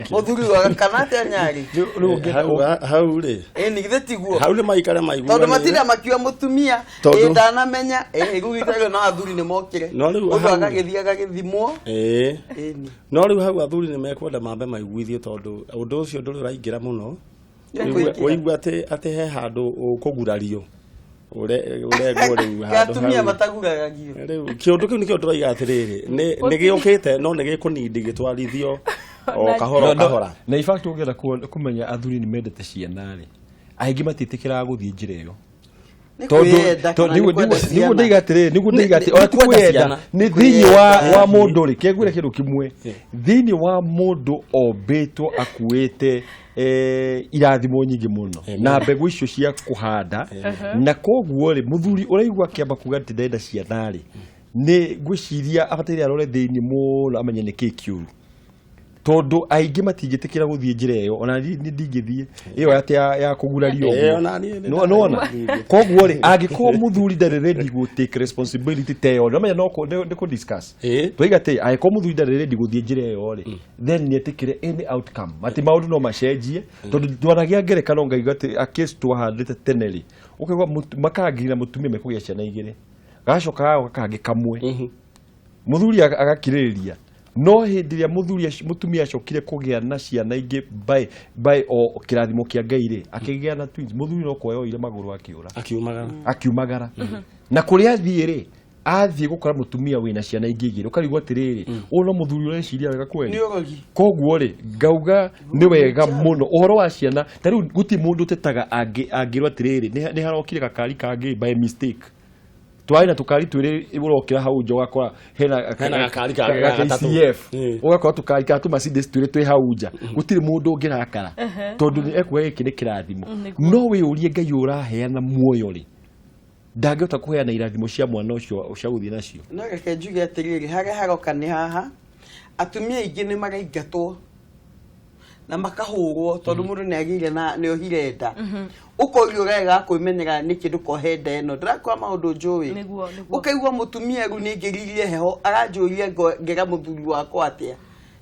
Mũthuri wa kana atĩa nyarĩ? Rĩu Hau rĩ, Ĩni githĩ tiguo? Hau nĩ maikare Tondũ matinda makiuga mũtumia Tondũ- ĩ ndanamenya ĩ rĩu itarĩ no athuri nĩ mokire, No rĩu mũndũ hau- agagĩthiĩ agagĩthimwo. Ĩni. No rĩu hau athuri nĩ mekwenda mambe maiguithio, tondũ ũndũ ũcio ndũrĩ ũraingĩra mũno. Nĩ kũingĩra. Ũigua atĩ he handũ ũkũgurario. Ũrengwo rĩu handũ Atumia hau. mataguraragio. Rĩu kĩũndũ kĩu nĩkĩo ndĩroiga atĩrĩrĩ, nĩ gĩũkĩte no nĩ gĩkũnindi gĩtwarithio o kahora o kahora. Na in fact ũngĩenda kũmenya athuri nĩ mendete ciana rĩ, aingĩ matiĩtĩkĩraga gũthiĩ njĩra ĩyo. Nĩ Tondũ kwĩyenda kana nĩ kwenda nĩguo ciana? ndaiga atĩrĩrĩ, nĩguo ndaiga atĩ Nĩ ona ti kwenda kwĩyenda, ciana. nĩ thĩinĩ wa mũndũ rĩ, kĩngwĩre kĩndũ kĩmwe, thĩinĩ wa mũndũ ombĩtwo akuĩte irathimo nyingĩ mũno na mbegũ icio cia kũhanda, na koguo rĩ, mũthuri ũraigua akĩamba kuga atĩ ndenda ciana rĩ, nĩ ngwĩciria abataire arore thĩinĩ mũno amenye nĩkĩĩ kĩũru, tondũ aingĩ matingĩtĩkĩra gũthiĩ njĩra ĩyo. Ona niĩ ndingĩthiĩ ĩyo atĩ ya kũgurario ũguo. Ona niĩ nĩ Nĩwona, koguo rĩ, angĩkorwo mũthuri ndarĩ ready gũ take responsibility ta ĩyo, nĩmenya no nĩ kũ discuss. Twaiga atĩ angĩkorwo mũthuri ndarĩ ready gũthiĩ njĩra ĩyo rĩ, then nĩ etĩkĩre any outcome, atĩ maũndũ no macenjie, tondũ twanagĩa ngerekano ngaiga atĩ a case twahandĩte tene rĩ, ũkaigua makangiri na mũtumia mekũgĩa ciana igĩrĩ, gacoka gagoka kangĩ kamwe, mũthuri agakirĩrĩria, no hĩndĩ ĩrĩa mũthuri mũtumia acokire kũgĩa na ciana ingĩ by o kĩrathimo kĩa Ngai rĩ, akĩgĩa na twins, mũthuri no kuoya oire magũrũ akĩũra. Akiumagara. Akiumagara, na kũrĩa athiĩ rĩ, athiĩ gũkora mũtumia wĩna ciana ingĩ igĩrĩ, ũkarigwo atĩrĩrĩ, ũyũ no mũthuri ũreciria wega kweli? Nĩ ũrogi. Koguo rĩ, ngauga nĩ wega mũno ũhoro wa ciana. Ta rĩu gũtirĩ mũndũ ũtetaga angĩrwo atĩrĩrĩ, nĩ harokire gakari kangĩ by mistake, twarĩ na tũkari twĩrĩ, ũrokĩra hau nja ũgakora hena Hena gakari kangĩ ga ga gatatũ. KCF, ũgakora tũkari ka tũmacindis twĩrĩ twĩ hau nja, gũtirĩ mũndũ ũngĩrakara, tondũ nĩ ekuga gĩkĩ nĩ kĩrathimo. No wĩyũrie, Ngai ũraheana muoyo rĩ, ndangĩhota kũheana irathimo cia mwana ũcio cia gũthiĩ nacio? No reke njuge atĩrĩrĩ, harĩa haroka nĩ haha, atumia aingĩ nĩ maraingatwo na makahũrwo tondũ mũndũ nĩ agĩire na nĩ ohire nda, ũkorio ũrega kwĩmenyera nĩkĩ ndũkohe nda ĩno, ndĩrakora maũndũ njũĩ. Nĩguo, nĩguo. Ũkaigua mũtumia rĩu nĩ aingĩririe heho, aranjũria ngera mũthuri wakwa atĩa.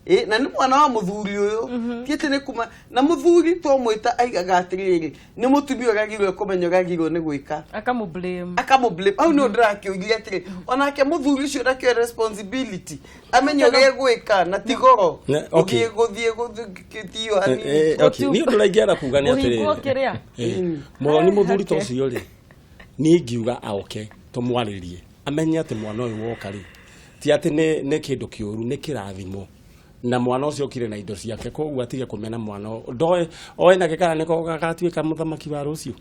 Ĩ, na nĩ mwana wa mũthuri ũyũ, ti atĩ nĩ kuma na mũthuri twamwĩta aigaga atĩrĩrĩ, nĩ mũtumia ũragirwo kũmenya ũragirwo nĩ gwĩka. Akamũ blame. Akamũ blame. Hau nĩ ndĩrakĩũria atĩrĩ, onake mũthuri ũcio ndakĩoe responsibility, amenye ũrĩa egwĩka na ti goro gũthiĩ gũthiĩ hanini. Okay. Niĩ ũndũ ũrĩa ingĩenda kuga nĩ Ũhingwo atĩrĩrĩ, kĩrĩa. Mũthoni, mũthuri ta ũcio rĩ, niĩ ingiuga aoke tũmwarĩrie, amenye atĩ mwana ũyũ woka rĩ, ti atĩ nĩ kĩndũ kĩũru, nĩ kĩrathimo, na mwana ũcio okire na indo ciake, koguo atige kũmena mwana ũyũ. Ndoĩ oĩ nake kana nĩko gagatuĩka mũthamaki wa rũciũ.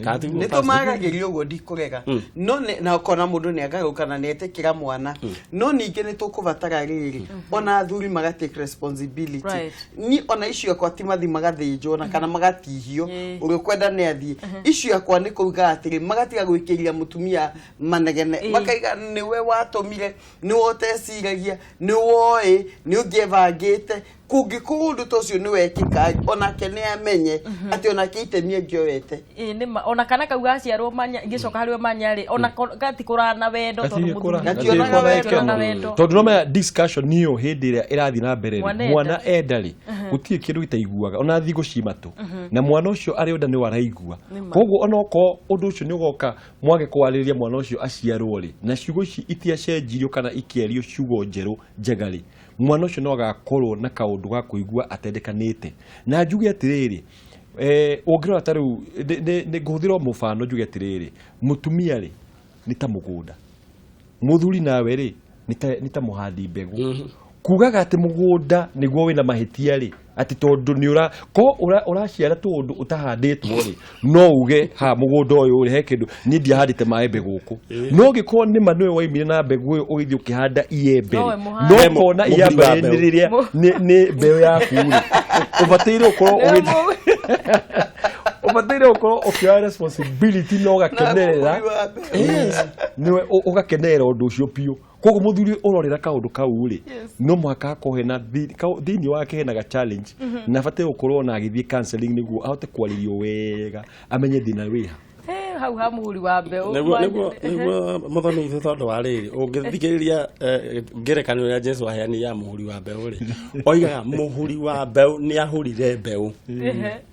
Kana tiguo, Nĩ Pastor? tũmaragĩria ũguo, ndikũrega, no na ũkona mũndũ nĩ agarũka na nĩ etĩkĩra mwana, no ningĩ nĩ tũkũbatara rĩrĩ, ona athuri maga take responsibility. Ni ona icio akwa ti mathi magathĩnjwo na kana magatihio, ũrĩa ũkwenda nĩ athiĩ. Icio akwa nĩ kuuga atĩrĩ, magatiga gwĩkĩria mũtumia manegene, makaiga nĩwe watũmire, nĩwe ũteciragia, nĩ woĩ nĩ ũngĩebangĩte. Kũngĩkorwo ũndũ ta ũcio nĩ wekĩka, onake nĩ amenye atĩ onake itemi angĩoete. Ĩ, nĩ ma. Ona kana kau gaciarwo manya, ngĩcoka harĩ we manya rĩ, ona gatikũraga na wendo tondũ Gatigĩkũra. mũthuri Gationaga wendo. gationaga wendo. Tondũ no menya discussion niyo hĩndĩ ĩrĩa ĩrathiĩ na mbere rĩ, Mwana enda. mwana enda rĩ, gũtirĩ kĩndũ gĩtaiguaga, ona thingo ci matũ, na mwana ũcio arĩ onda nĩwe araigua. Koguo onokorwo ũndũ ũcio nĩ ũgoka mwage kwarĩrĩria mwana ũcio aciarwo rĩ, na ciugo ici itiacenjirio kana ikĩario ciugo njerũ njega rĩ, mwana ũcio no agakorwo na kaũndũ ga kũigua atendekanĩte. Na njuge atĩrĩrĩ, ũngĩrora ta rĩu nĩ ngũhũthĩra o mũbano, njuge atĩrĩrĩ, mũtumia rĩ, nĩ ta mũgũnda, mũthuri nawe rĩ, nĩ ta mũhandi mbegũ. Kugaga atĩ mũgũnda nĩguo wĩna mahĩtia rĩ, atĩ tondũ nĩ ũra ko ũraciara tũũndũ ũtahandĩtwo rĩ, no uge ha mũgũnda ũyũ rĩ, he kĩndũ niĩ ndiahandĩte maembe gũkũ, no ngĩkorwo nĩma nĩwe waimire na mbegũ ĩyo ũgĩthiĩ ũkĩhanda iembe Nowe rĩ, mũhandi. no kona Mũhuri iembe wa nĩ mbeũ. rĩrĩa nĩ mbeũ yaku rĩ, ũbataire gũkorwo Nĩwe ũbataire gũkorwo ũkĩoya responsibility na ũgakenerera. Na mũhuri wa mbeũ. Yes. Nĩwe ũgakenerera ũndũ ũcio biũ. Koguo mũthuri ũrorera kaũndũ kau rĩ, no mũhaka akorwo hena thĩinĩ wake hena ga challenge, na abataire gũkorwo na agĩthiĩ counseling nĩguo ahote kwarĩrio wega, amenye thĩna wĩha. Hau ha mũhuri wa mbeũ. Nĩguo, nĩguo, nĩguo, mũthoni witũ, tondũ wa rĩrĩ, ũngĩthikĩrĩria ngerekano ĩrĩa Jesu aheanire ya mũhuri wa mbeũ rĩ, oigaga mũhuri wa mbeũ nĩ ahũrire mbeũ.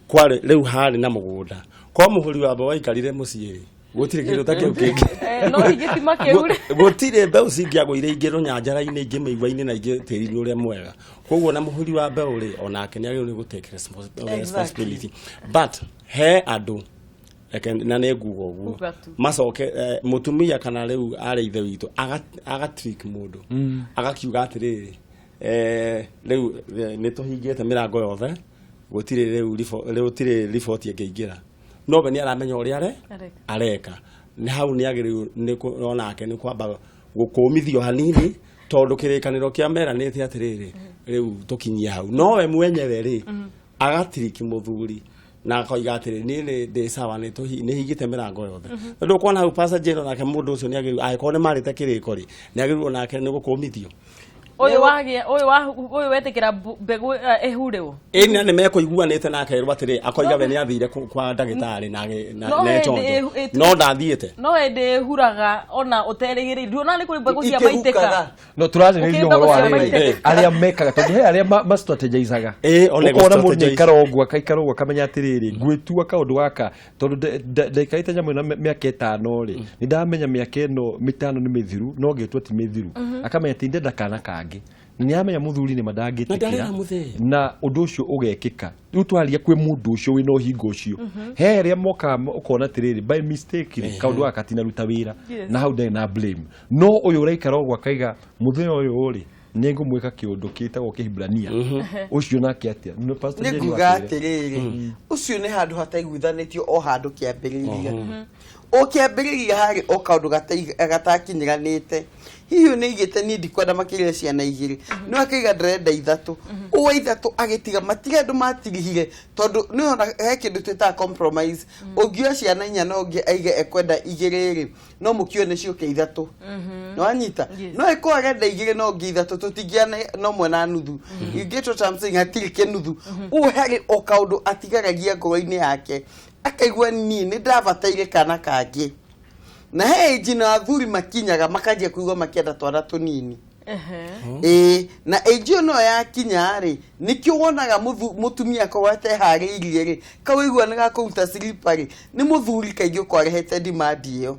Kwarĩ rĩu harĩ na mũgũnda, ko mũhuri wa mbeũ aikarire mũciĩ rĩ, gũtirĩ kĩndũ ta kĩu kĩngĩ. No gĩtima kĩu rĩ. Gũtirĩ mbeũ cingĩagũire, ingĩ rũnyanjara-inĩ, ingĩ mĩigua-inĩ, na ingĩ tĩri-inĩ ũrĩa mwega. Koguo na mũhuri wa mbeũ rĩ, onake nĩ agĩrĩirwo nĩ gũtake responsibility, but he andũ Reke na nĩ nguga ũguo. Uga tu. Macoke mũtumia kana rĩu arĩ ithe witũ agatrick mũndũ, agakiuga atĩrĩrĩ, rĩu nĩ tũhingĩte mĩrango yothe, gũtirĩ rĩu gũtirĩ riboti ĩngĩingĩra, no we nĩ aramenya ũrĩa Areka. Areka. Nĩ hau nĩ agĩrĩirwo nĩ onake nĩ kwamba gũkũmithio hanini, tondũ kĩrĩkanĩro kĩa meranĩte atĩrĩrĩ, rĩu tũkinyie hau, no we mwenyewe rĩ agatiriki mũthuri na akoiga atĩrĩ, niĩ nĩ ndĩ sawa, nĩ hingĩte mĩrango yothe, tondũ ũkona hau passenger nake mũndũ ũcio nĩ agĩrĩirwo, angĩkorwo nĩ marĩte kĩrĩko rĩ, nĩ agĩrĩirwo nake nĩ gũkũmithio. Ũyũ wagĩa ũyũ wa ũyũ wetĩkĩra mbegũ ĩhurĩrwo. Ĩni na nĩ mekũiguanĩte nake erwo atĩrĩ, akoiga we nĩ athire kwa ndagĩtarĩ na No na hĩndĩ echonjo, no ndathiĩte. No hĩndĩ ĩhuraga ona ũterĩgĩrĩire, nduona nĩ kũrĩ mbegũ cia maitĩka. Ikĩhukaga. No tũrarĩrĩria Ũkĩenda ũhoro wa gũciara rĩrĩ maitĩka. arĩa mekaga, tondũ he arĩa ma strategizaga. One Ũkona mũndũ gũ-strategize. nĩaikara ũguo, akaikara ũguo, akamenya atĩrĩrĩ, ngwĩtua kaũndũ gaka tondũ ndaikarĩte nyamũ ĩno mĩaka 5 rĩ, nĩ ndamenya mĩaka ĩno 5 nĩ mĩthiru, no ngĩtua ti mĩthiru. Akamenya atĩ ndenda kana kangĩ, na nĩaramenya mũthuri nĩ Na mandangĩtĩkĩra ndarera mũthee. Na ũndũ ũcio ũgekĩka. Rĩu twaria kwĩ mũndũ ũcio wĩna ũhingo ũcio, he arĩa mokaga ũkona atĩrĩrĩ, by mistake rĩ, kaũndũ gaka katinaruta wĩra. Na hau ndarĩ na blame, no ũyũ ũraikara ũguo akaiga mũthenya ũyũ rĩ, nĩ ngũmwĩka kĩũndũ kĩtagwo kĩhibrania ũcio nake atĩa? No, Pastor Nĩ Jerry nguga watwĩre. atĩrĩrĩ, ũcio nĩ handũ hataiguithanĩtio o handũ kĩambĩrĩria, o kĩambĩrĩria harĩ o kaũndũ gatakinyĩranĩte. Hihi nĩ aigĩte niĩ ndikwenda makĩria ciana 2, no akaiga ndĩrenda 3, ũwa 3 agĩtiga matirĩ andũ matirihire, tondũ nĩ ona he kĩndũ twĩtaga compromise. Ũngĩoya ciana 4 na ũngĩ aige ekwenda 2 rĩ, no mũkio nĩ ciũke 3, nĩ wanyita? No ĩkorwo arenda 2 no ũngĩ 3, tũtingĩana no 1.5. You get what I'm saying? Hatirĩ kĩnuthu. Ũũ harĩ o kaũndũ atigaragia ngoro-inĩ yake, akaigua niĩ nĩ ndabataire kana kangĩ, na he age na athuri makinyaga makanjia kũigua makĩenda twana tũnini. Ĩĩ, na age ĩyo no yakinya rĩ, nĩkĩo wonaga mũtumia akorwo ateharĩirie rĩ, kaũigua nĩ gakũruta slipper rĩ, nĩ mũthuri kaingĩ ũkorwo arehete demand ĩyo,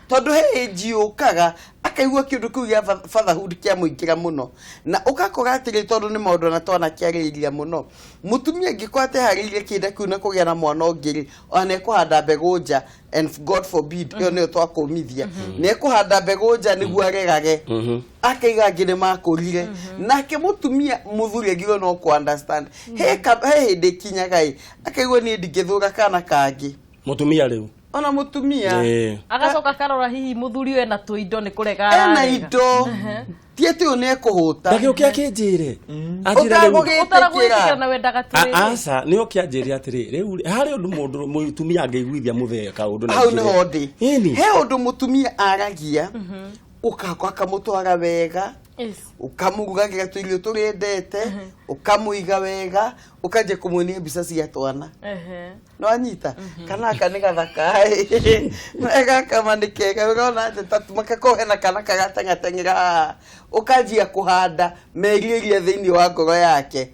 tondũ he age yũkaga akaigua kĩũndũ kĩu gĩa fatherhood kĩamũingĩra mũno, na ũgakora atĩrĩ, tondũ nĩ maũndũ ona twanakĩarĩrĩria mũno, mũtumia angĩkorwo ateharĩirie kĩhinda kĩu na kũgĩa na mwana ũngĩ rĩ, ona nĩekũhanda mbegũ nja, and God forbid, ĩyo nĩyo twakũmithia, nĩekũhanda mbegũ nja nĩguo aregage, akaiga angĩ nĩ makũrire. Nake mũtumia mũthuri agĩrĩirwo no kũ understand he hĩndĩ ĩkinyaga ĩ akaigua niĩ ndingĩthũra kana kangĩ. Mũtumia rĩu. Ona mũtumia. Agacoka akarora hihi mũthuri ũyũ ena tũindo nĩ kũrega Ena ararega. indo, ti atĩ ũyũ nĩ ekũhũta. Ndagĩũke akĩnjĩre anjĩre rĩu. Ũtagũgĩtĩkĩra. Ũtaragwĩtĩkĩra na wendaga twĩrĩ. Aca, nĩ oke anjĩre atĩrĩ, rĩu harĩ ũndũ mũndũ mũtumia angĩiguithia mũthee kaũndũ na Hau njĩre. nĩho ndĩ. Ĩni. He ũndũ mũtumia aragia, ũkakwa akamũtwara wega, ũkamũrugagĩra tũirio tũrĩa endete, ũkamũiga wega, ũkanjia kũmuonia mbica cia twana. No anyita kana aka nĩ gathaka ĩ, gaka nĩ kega, ũrona atĩ makakorwo hena kana kagateng'ateng'era haha, ũkanjia kũhanda merirĩria thĩinĩ wa ngoro yake.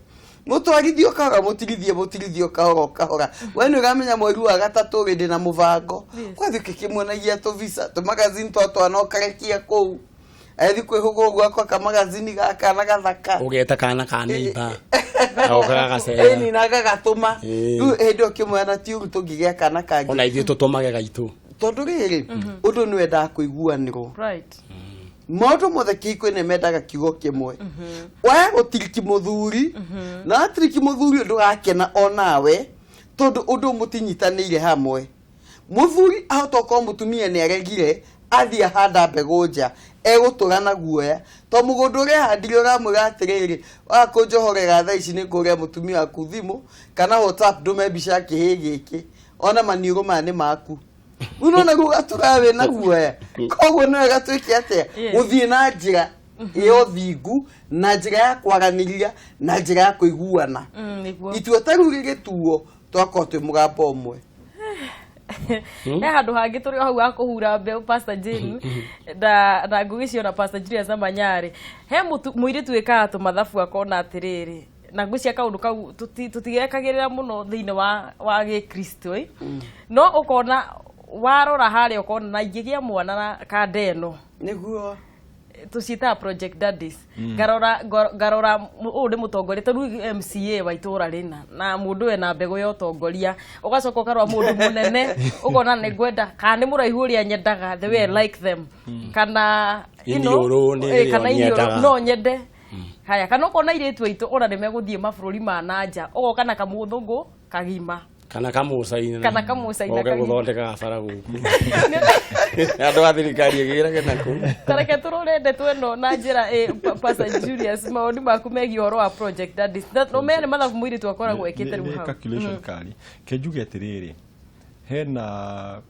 Mũtwarithio kahora, mũtirithie, mũtirithio kahora o kahora, we nĩ ũramenya mweri wa gatatũ rĩ, ndĩna mũbango. Kwathiĩ ũkĩkĩmuonagia tũbica tũmagazini twa twana, ũkarekia kũu athi kwĩhũgwo ũguo akwa kamagazini gaka na gathaka. Ũgeta kana ka neighbor agoka gagacera. Ĩni, na gagatũma. Rĩu hĩndĩ ĩyo ũkĩmuona ti ũru tũngĩgĩa kana kangĩ. Ona ithuĩ tũtũmage gaitũ. Tondũ rĩrĩ, ũndũ nĩ wendaga kũiguanĩrwo. Maũndũ mothe kĩhiko-inĩ mendaga kiugo kĩmwe. Waya gũtiriki mũthuri, na watiriki mũthuri ũyũ ndũgakena onawe, tondũ ũndũ mũtinyitanĩire hamwe. Mũthuri ahota gũkorwo mũtumia nĩ aregire, athiĩ ahanda mbegũ nja, egũtũra na guoya, to mũgũnda ũrĩa ahandire ũramwĩra atĩrĩrĩ, wakũnjohorera thaa ici nĩ ngũrĩa mũtumia waku thimũ kana WhatsApp, ndũme mbica ya kĩhĩ gĩkĩ, ona maniũrũ maya nĩ maku. Rĩu nona rĩu ũgatũra wĩna guoya. Koguo nĩ wega twĩke atĩa? Gũthiĩ na njĩra ya ũthingu, na njĩra ya kwaranĩria, na njĩra ya kũiguana. Nĩguo. Itua ta rĩu rĩgĩtuo, twakorwo twĩ mũgambo ũmwe. He handũ hangĩ tũrĩ o hau ha kũhura mbeũ, Pastor Jane na ngũgĩcio na Pastor Julius Amanyarĩ, he mũirĩtu wĩkaga tũmathabu akona atĩrĩrĩ, na ngwĩciria kaũndũ kau tũtigekagĩrĩra mũno thĩinĩ wa gĩkristo ĩ. No ũkona warora harĩa ũkona na ingĩgĩa mwana na kanda ĩno. Nĩguo. Tũciĩtaga project daddies. Ngarora ngarora ũyũ nĩ mũtongoria, ta rĩu MCA wa itũra rĩna, na mũndũ wena mbegũ ya ũtongoria. Ũgacoka ũkarora mũndũ mũnene, ũkona nĩ ngwenda kana nĩ mũraihu ũrĩa nyendaga, the way I like them, kana you know, Iniũrũ nĩ ĩrĩa kana iniũrũ nyendaga. No nyende haya, kana ũkona airĩtu aitũ ona nĩ megũthiĩ mabũrũri ma nanja, ũgoka na kamũthũngũ kagima. Kana kamũcaina. Kana kamũcaina oke kagima. gũthondeka bara gũkũ, andũ a thirikari ĩgĩrage nakũu. Tareke tũrore ndeto ĩno na njĩra Pastor Julius, maũndũ maku megiĩ ũhoro wa project daddies. No mene mathabu mũirĩtu akoragwo ekĩte rĩu Nĩ hau. Calculation kari ke njuge atĩrĩrĩ, hena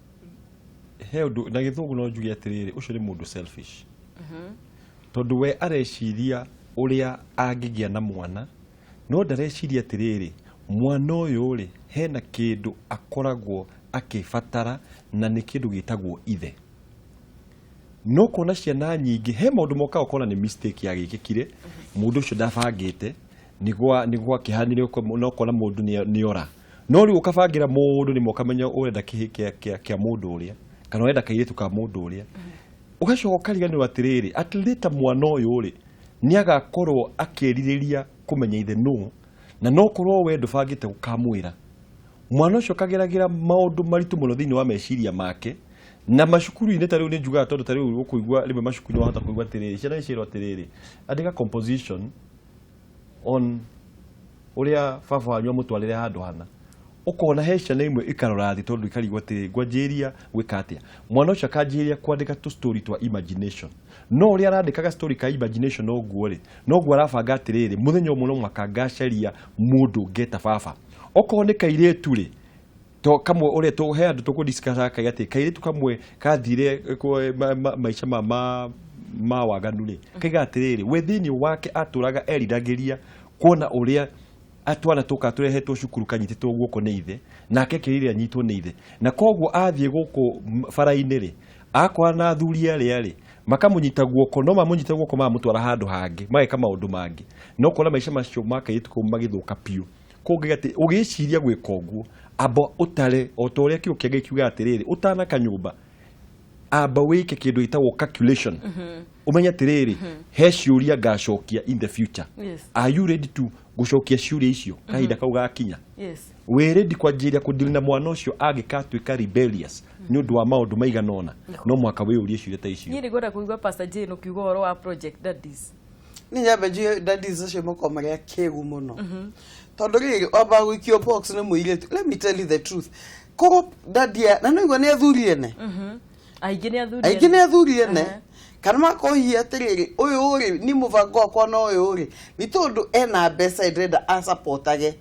he ũndũ na gĩthũngũ, no njuge atĩrĩrĩ, ũcio nĩ mũndũ selfish, tondũ we areciria ũrĩa angĩgĩa na mwana, no ndareciria atĩrĩrĩ, mwana ũyũ rĩ, hena kĩndũ akoragwo akĩbatara, na nĩ kĩndũ gĩtagwo ithe. No kuona ciana nyingĩ he maũndũ mokaga ũkona nĩ mistake yagĩkĩkire, mũndũ ũcio ndabangĩte, nĩ gwakĩhanire, no kona mũndũ nĩ ora, no rĩu ũkabangĩra mũndũ nĩ ũkamenya ũrenda kĩhĩ kĩa mũndũ ũrĩa, kana ũrenda kairĩtu ka mũndũ ũrĩa, ũgacoka ũkariganĩrwo atĩrĩrĩ, at later mwana ũyũ rĩ, nĩ agakorwo akĩrirĩria kũmenya ithe nũ, na no korwo we ndũbangĩte gũkamwĩra. Mwana ũcio kageragĩra maũndũ maritũ mũno thĩinĩ wa meciria make na macukuru-inĩ. Ta rĩu nĩ njugaga, tondũ ta rĩu ũkũigua rĩmwe macukuru-inĩ, wahota kũigua atĩrĩrĩ, ciana nĩciĩrwo atĩrĩrĩ, andĩka composition on ũrĩa baba wanyu amũtwarĩre handũ hana. Ũkona he ciana imwe ikarora thĩ, tondũ ikarigwo atĩrĩ, ngwanjĩrĩria gwĩka atĩa? Mwana ũcio akanjĩrĩria kwandĩka tũ story twa imagination, no ũrĩa arandĩkaga story ka imagination noguo rĩ, noguo arabanga atĩrĩrĩ, mũthenya ũmwe no mũhaka ngacaria mũndũ ngeta baba. Okorwo nĩ kairĩtu rĩ, to kamwe ũrĩa he andũ tũkũdiscuss kaiga atĩ kairĩtu kamwe kathire maica ma waganu rĩ, kaiga atĩrĩrĩ, we thĩinĩ wake atũraga eriragĩria kuona ũrĩa twana tũka tũrehetwo cukuru kanyitĩtwo guoko nĩ ithe, nake kĩrĩrĩ anyitwo nĩ ithe, na koguo athiĩ gũkũ bara-inĩ rĩ, akora na athuri arĩa rĩ makamũnyita guoko, no mamũnyita guoko mamũtwara handũ hangĩ, mageka maũndũ mangĩ, no kona maica macio ma kairĩtu kau magĩthũka biũ. Kũngĩ atĩ ũgĩciria gwĩka ũguo, amba ũtare, o ta ũrĩa kiugo kĩa Ngai kiugaga atĩrĩrĩ, ũtanaka nyũmba amba wĩke kĩndũ gĩtagwo calculation, ũmenye atĩrĩrĩ, he ciũria ngacokia in the future. Are you ready to gũcokia ciũria icio kahinda kau gakinya? Wĩ ready kwanjĩrĩria kũdeal na mwana ũcio angĩkatuĩka rebellious nĩ ũndũ wa maũndũ maigana ũna? No mũhaka wĩyũrie ciũria ta icio. Niĩ nĩ ngwenda kũigua Pastor Jane ũkiuga ũhoro wa project daddies. Nĩ nyambe njuge daddies acio makoragwo marĩ akĩgu mũno, tondũ rĩrĩ wambaga gũikio box nĩ mũirĩtu. Let me tell you the truth, koguo daddy na no igua nĩ athuri ene. Aingĩ nĩ athuri. Aingĩ nĩ athuri ene. Kana makohia atĩrĩrĩ, ũyũ rĩ, ni mũbango wakwa na ũyũ rĩ, nĩ tondũ ena mbeca ndĩrenda acapotage,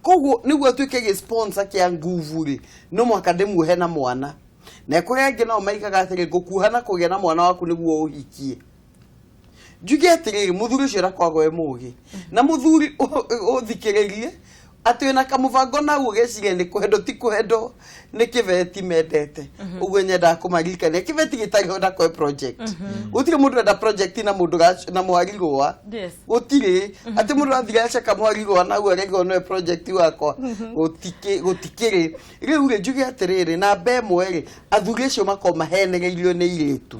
koguo nĩguo atuĩke gĩ sponsor kĩa nguvu rĩ, no mũhaka ndĩmuohe na mwana. Na kũrĩa angĩ nao maigaga atĩrĩ, ngũkuoha na kũgĩa na mwana waku nĩguo ũhikie. Njuge atĩrĩrĩ, mũthuri ũcio ndakoragwo e mũgĩ, na mũthuri ũthikĩrĩrie atĩ wĩna kamũbango naguo geciria nĩ kwendwo, ti kwendwo, nĩ kĩbeti mendete. Ũguo nyendaga kũmaririkania, kĩbeti gĩtarĩ ho ndakoe project. Gũtirĩ mũndũ enda project na mũndũ na mũhari rũa. Gũtirĩ atĩ mũndũ athire aceka mũhari rũa naguo aregwo noe project wakwa. Gũtikĩrĩ. Rĩu rĩ, njuge atĩrĩrĩ, namba ĩmwe rĩ, athuri acio makorwo mahenereirio nĩ irĩtu,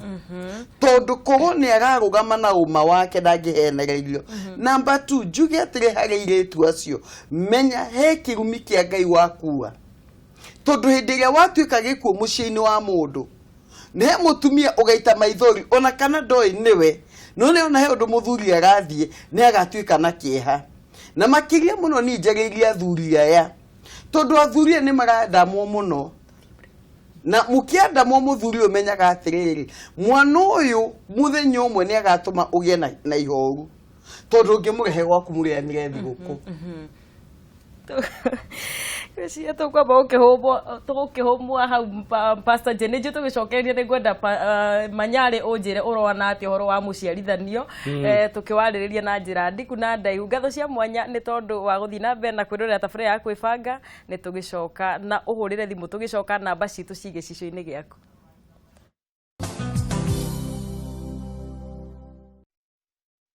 tondũ korwo nĩ ararũgama na ũma wake ndangĩhenereirio. Namba 2, njuge atĩrĩ harĩ irĩtu acio, menya he kĩrumi kĩa Ngai wakua, tondũ hĩndĩ ĩrĩa watuĩka gĩkuũ mũciĩ-inĩ wa mũndũ, nĩ he mũtumia ũgaita maithori, ona kana ndoĩ nĩwe, no nĩ ona he ũndũ mũthuri arathiĩ nĩ agatuĩka na kĩeha. Na makĩria mũno niĩ njarĩirie athuri aya, tondũ athuri aya nĩ marandamwo mũno, na mũkĩandamwo mũthuri ũyũ, menyaga atĩrĩrĩ, mwana ũyũ mũthenya ũmwe nĩ agatũma ũgĩe na ihoru, tondũ ũngĩmũrehe gwaku mũrĩanĩre thigũkũ. Ngwĩciria tũkwamba tũgũkĩhũmwo hau, Pastor Jane. Nĩ njũĩ tũgĩcokereria nĩ ngwenda Manyarĩ ũnjĩre ũrona atĩa ũhoro wa mũciarithanio, tũkĩwarĩrĩria na njĩra ndiku na ndaihu. Ngatho cia mwanya nĩ tondũ wa gũthiĩ na mbere na kwĩrorera tabarĩra ya kwĩbanga. Nĩ tũgĩcoka na ũhũrĩre thimũ, tũgĩcoka namba citũ ci gĩcicio-inĩ gĩaku.